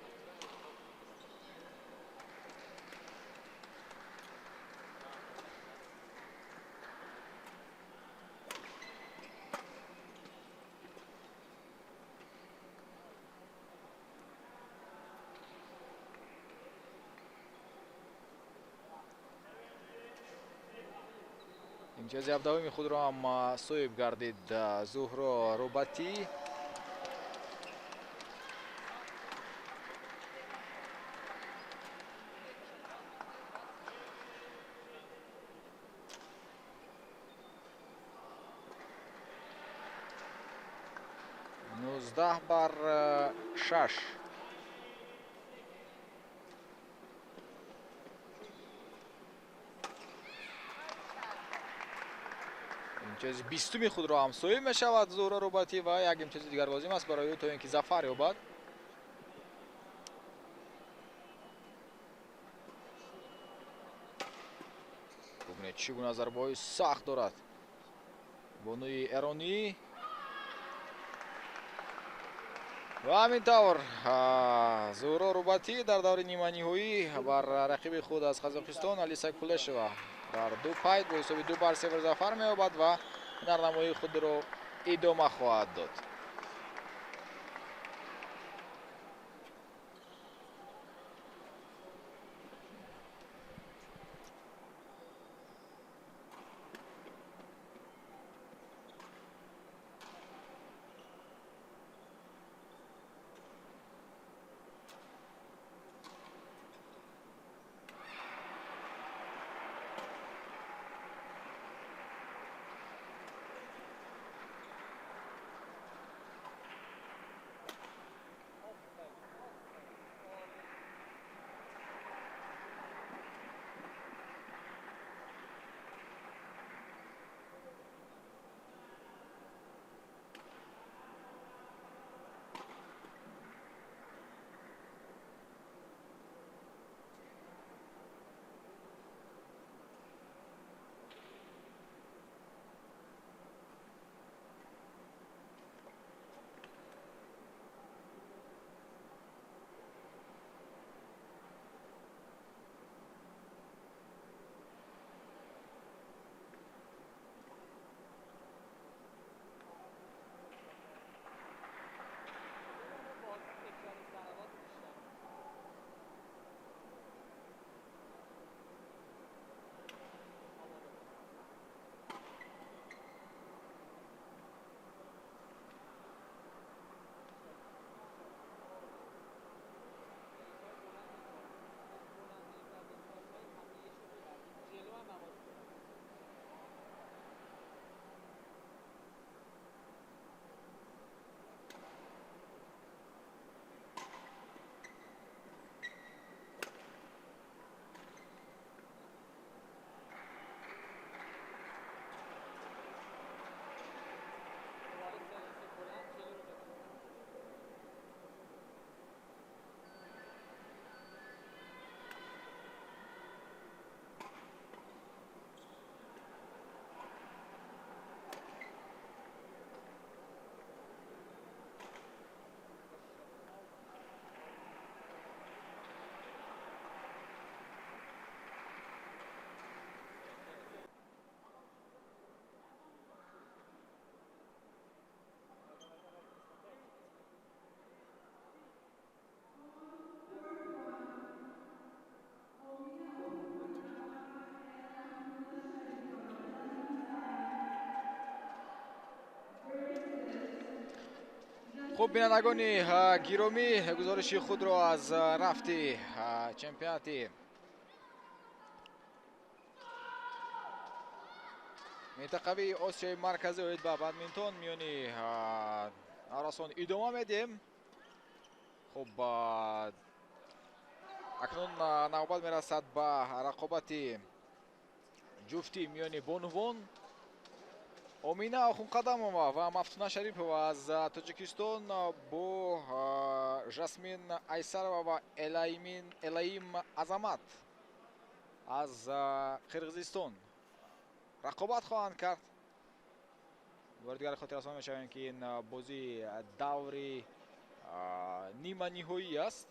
Имтиёзи ҳабдаҳуми худро ҳам соҳиб гардид Зуҳро Рубатӣ. 19-6. Имтиёзи бистуми худро ҳам соҳиб мешавад Зуҳро Рубатӣ ва як имтиёзи дигар лозим аст барои ӯ то ин ки зафар ёбад. Бубинед, чӣ гуна зарбаҳои сахт дорад бонуи эронӣ. Ва ҳамин тавр Зуҳро Рӯбатӣ дар даври ниманиҳоӣ бар рақиби худ аз Қазоқистон Алиса Кулешова дар ду пайт бо ҳисоби 2-0 зафар меёбад ва ҳунарнамоии худро идома хоҳад дод. Хуб, бинандагони гиромӣ, гузориши худро аз рафти чемпионати минтақавии Осиёи Марказӣ оид ба бадминтон миёни наврасон идома медиҳем. Хуб, акнун навбат мерасад ба рақобати ҷуфтӣ миёни бонувон. Омина Охунқадамова ва Мафтуна Шарипова аз Тоҷикистон бо Жасмин Айсарова ва Элаим Азамат аз Қирғизистон рақобат хоҳанд кард. Бори дигар хотиррасон мешавем, ки ин бозӣ даври ниманиҳоӣ аст.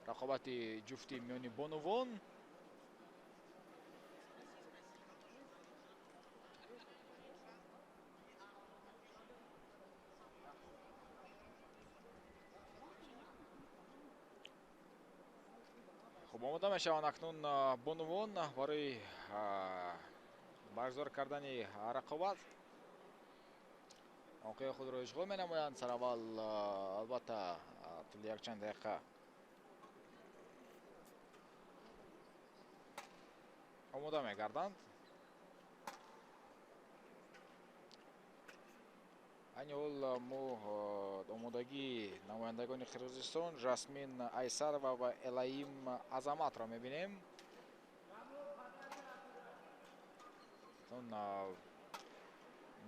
Рақобати ҷуфтӣ миёни бонувон. Хуб, омода мешаванд акнун бонувон барои баргузор кардани рақобат. Мавқеи худро ишғол менамоянд. Сараввал албатта тӯли якчанд дақиқа омода мегарданд. Айни ҳол мо омодагии намояндагони Қирғизистон Жасмин Айсарова ва Элаим Азаматро мебинем.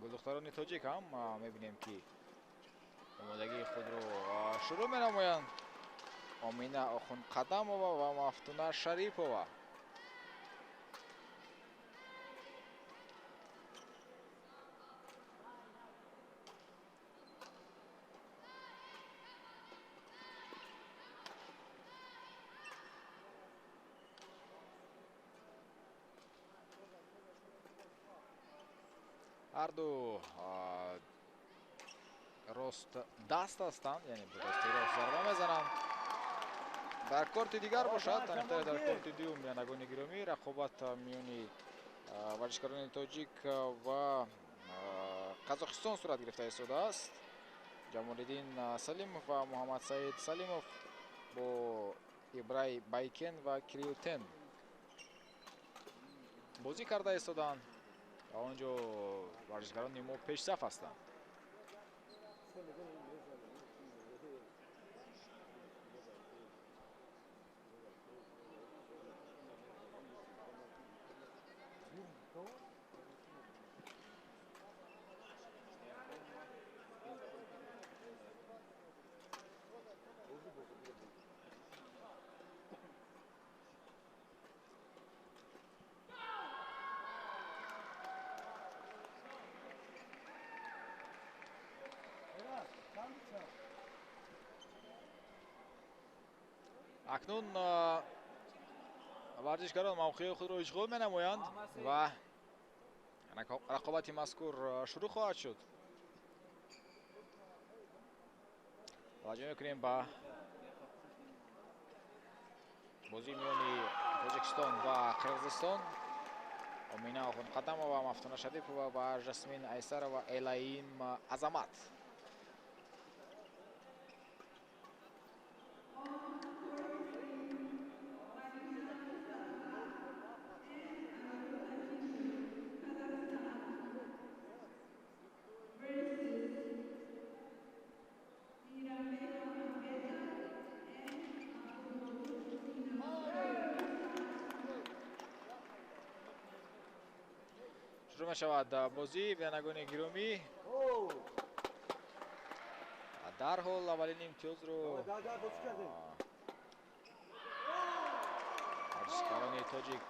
Гулдухтарони тоҷик ҳам мебинем, ки омодагии худро шурӯъ менамоянд. Омина Охунқадамова ва Мафтуна Шарипова. Ҳар ду рост даст ҳастанд, яъне бо дасти рост зарба мезананд. Дар корти дигар бошад, таниқтаре дар корти дуюм бинандагони гиромӣ, рақобат миёни варзишгарони тоҷик ва Қазоқистон сурат гирифта истодааст. Ҷамолиддин Салимов ва Муҳаммадсаид Салимов бо Ибрай Байкен ва Кирилл Тен бозӣ карда истоданд ва он ҷо варзишгарони мо пешсаф ҳастанд. Акнун варзишгарон мавқеи худро ишғол менамоянд ва рақобати мазкур шурӯъ хоҳад шуд. Таваҷҷӯҳ мекунем ба бозии миёни Тоҷикистон ва Қирғизистон. Омина Охунқадамова, Мафтуна Шарипова ва Жасмин Айсарова, Элаим Азамат. Шурӯъ мешавад бозӣ, бинандагони гиромӣ. Дарҳол аввалин имтиёзро варзишгарони тоҷик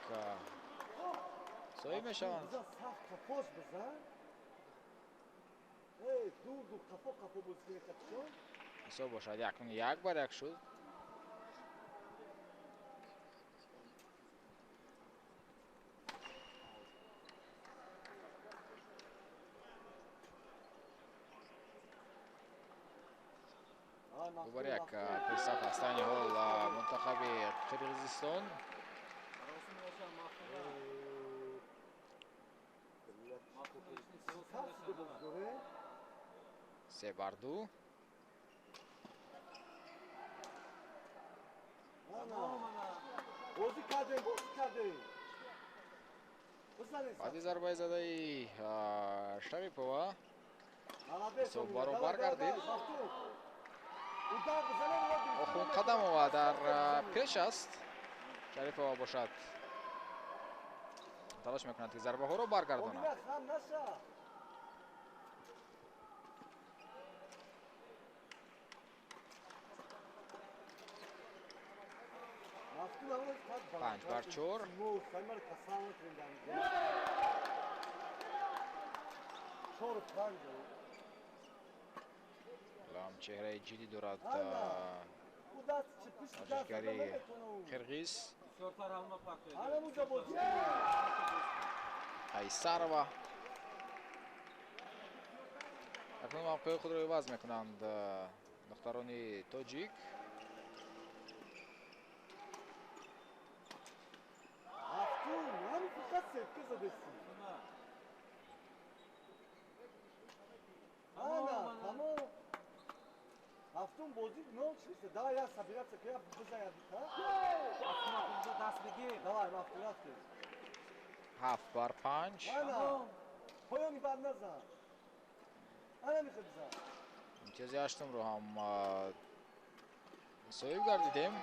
соҳиб мешаванд. Ҳисоб бошад 1-1 шуд. Дубора як пешсаф аст айни ҳол мунтахаби Қирғизистон. 3-2. Баъди зарбаи задаи Шарипова ҳисоб баробар гардид. Охунқадамова дар пеш аст. Шарипова бошад талош мекунад, ки зарбаҳоро баргардонад. 5-4. Ҳам чеҳраи ҷиддӣ дорад варзишгари қирғиз Айсарова. Акнун мавқеи худро иваз мекунанд духтарони тоҷик. 7-5. Имтиёзи ҳаштумро ҳам соҳиб гардидем.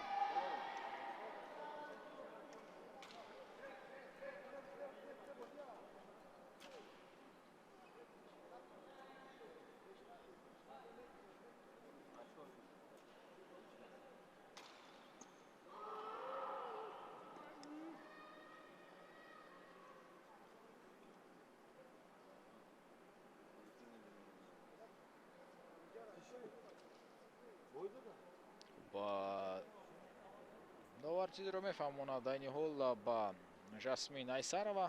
Довар чизеро мефаҳмонад айни ҳол ба Жасмин Айсарова.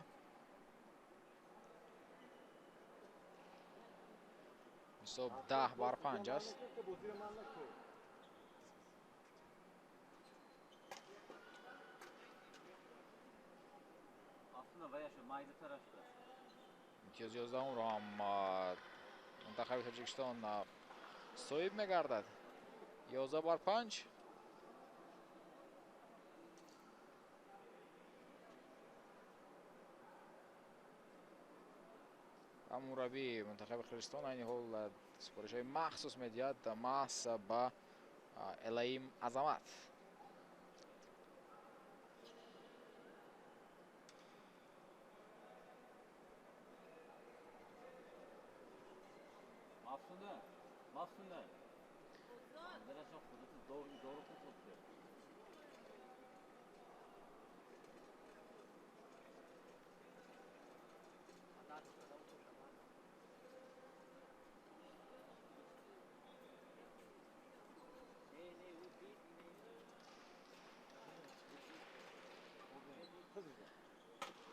Ҳисоб 10-5 аст. Имтиёзи 11-умро ҳам мунтахаби Тоҷикистон соҳиб мегардад. 11-5. Ва мураббии мунтахаби Қирғизистон айни ҳол супоришҳои махсус медиҳад маҳз ба Элаим Азамат.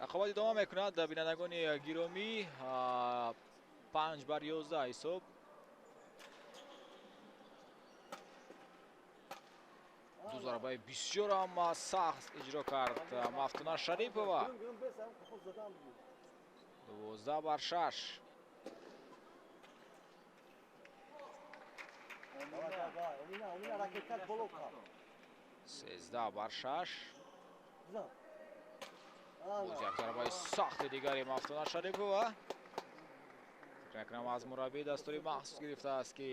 Рақобат идома мекунад бинандагони гиромӣ. 5-11 ҳисоб. Ду зарбаи бисёр ҳам сахт иҷро кард Мафтуна Шарипова. 12-6. 13-6. Боз як зарбаи сахти дигари Мафтуна Шарипова. Фикр мекунам аз мураббӣ дастури махсус гирифтааст, ки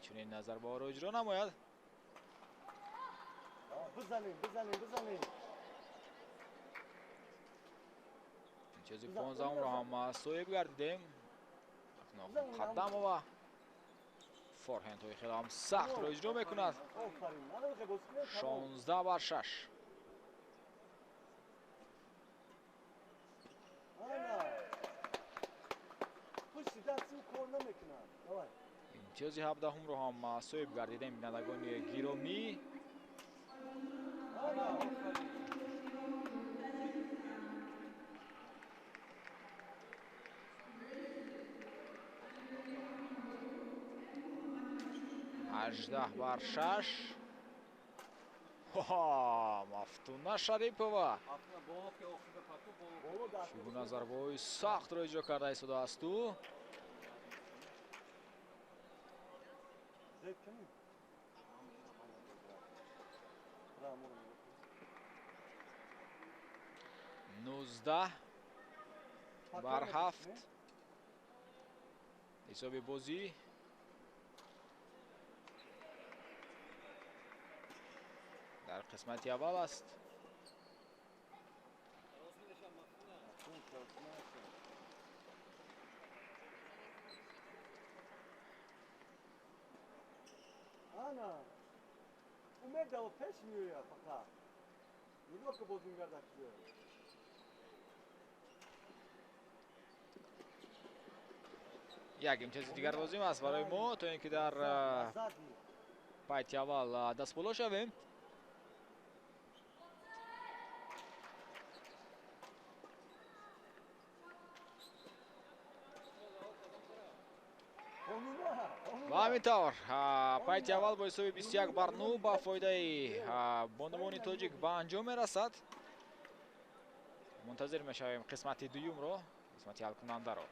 чунин зарбаҳоро иҷро намояд. Имтиёзи 15-умро ҳам соҳиб гардидем. Қадамова форҳендҳои хеле ҳам сахтро иҷро мекунад. 16-6. Имтиёзи 17-умро ҳам соҳиб гардидем бинандагони гиромӣ. 18-6. Мафтуна Шарипова чӣ гуна зарбаҳои сахтро иҷро карда истодааст ӯ. 19-7 ҳисоби бозӣ. Дар қисмати аввал аст. Як имтиёзи дигар лозим аст барои мо, то ин ки дар пайти аввал дастболо шавем. Ва ҳамин тавр пайти аввал бо ҳисоби 21-9 ба фоидаи бонувони тоҷик ба анҷом мерасад. Мунтазир мешавем қисмати дуюмро, қисмати ҳалкунандаро.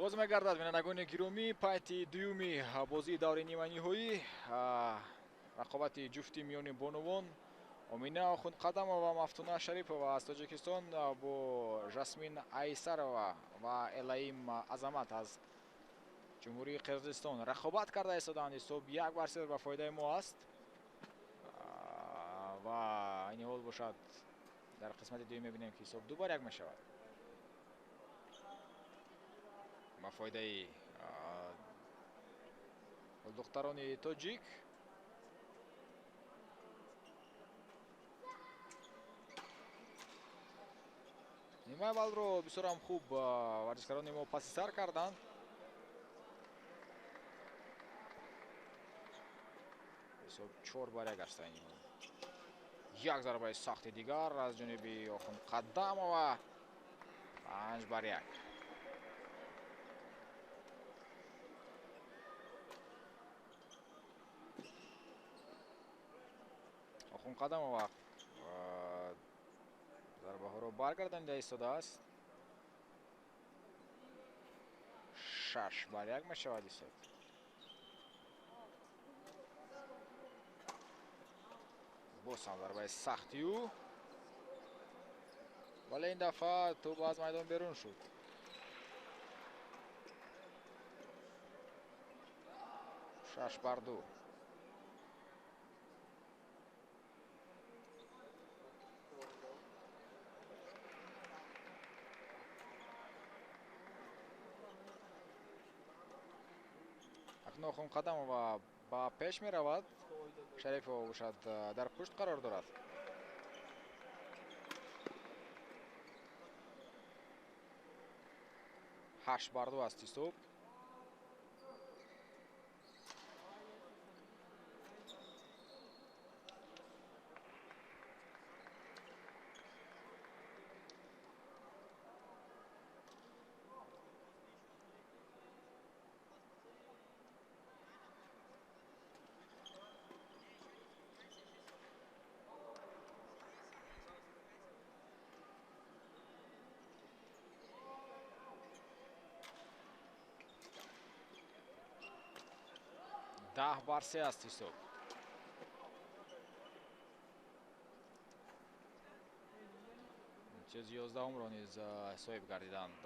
Оғоз мегардад бинандагони гиромӣ пайти дуюми бозии даври ниманиҳоӣ, рақобати ҷуфти миёни бонувон Омина Охундқадамова ва Мафтуна Шарипова аз Тоҷикистон бо Жасмин Айсарова ва Элаим Азамат аз Ҷумҳурии Қирғизистон рақобат карда истоданд. Ҳисоб 1-0 ба фоидаи мо аст ва айни ҳол бошад дар қисмати дуюм мебинем, ки ҳисоб 2-1 мешавад ба фоидаи духтарони тоҷик. Нимаи аввалро бисёрам хуб варзишгарони мо паси сар карданд. Ҳисоб 4-1 аст айни ҳол. Як зарбаи сахти дигар аз ҷониби Охундқадамова, 5-1. Охундқадамова зарбаҳоро баргардонида истодааст. 6-1 мешавад ҳисоб. Боз ҳам зарбаи сахти ӯ, вале ин дафъа тӯб аз майдон берун шуд. 6-2. Акнун Охундқадамова ба пеш меравад, Шарипова бошад дар пушт қарор дорад. 8-2 аст ҳисоб. 10-3 аст ҳисоб. Имтиёзи 11-умро низ соҳиб гардиданд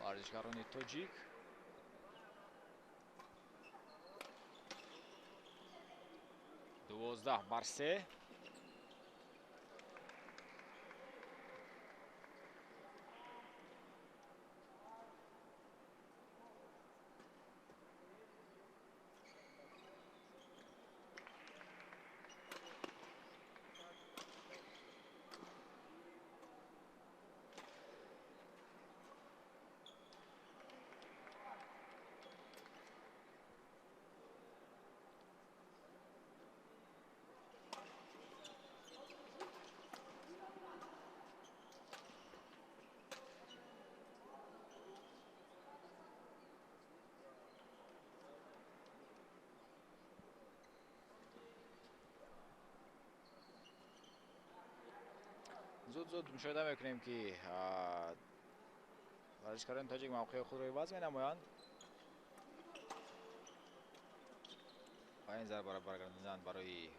варзишгарони тоҷик. 12-3. Зуд-зуд мушоҳида мекунем, ки варзишкарони тоҷик мавқеи худро иваз менамоянд ва ин зарбаро баргардондан барои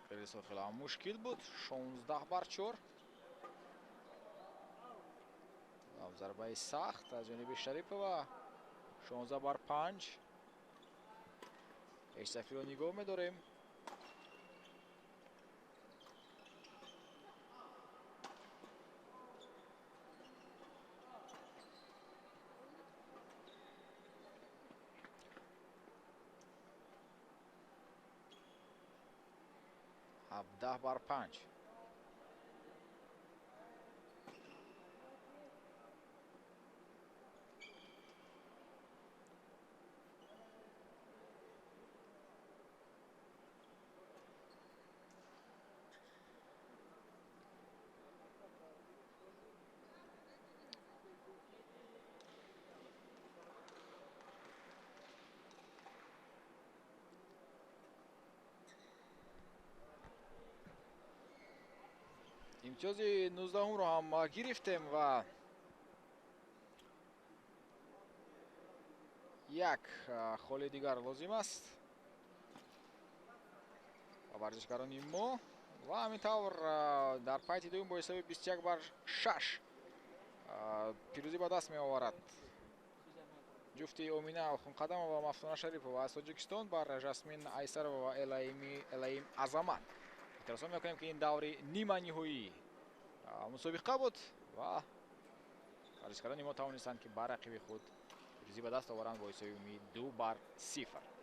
қирғизҳо хеле ҳам мушкил буд. 16-4. Зарбаи сахт аз ҷониби Шарипова. 16-5. Пешсафиро нигоҳ медорем. 17-5. Имтиёзи 19-умро ҳам гирифтем ва як холи дигар лозим аст ба варзишгарони мо ва ҳамин тавр дар пайти дуюм бо ҳисоби 21-6 пирӯзӣ ба даст меоварад ҷуфти Омина Хунқадамова ва Мафтуна Шарипова аз Тоҷикистон бар Жасмин Айсарова ва Элаим Азамат. Хотиррасон мекунем, ки ин даври ниманиҳоии мусобиқа буд ва варзишгарони мо тавонистанд, ки бар рақиби худ пирӯзӣ ба даст оваранд бо ҳисоби умумии 2-0.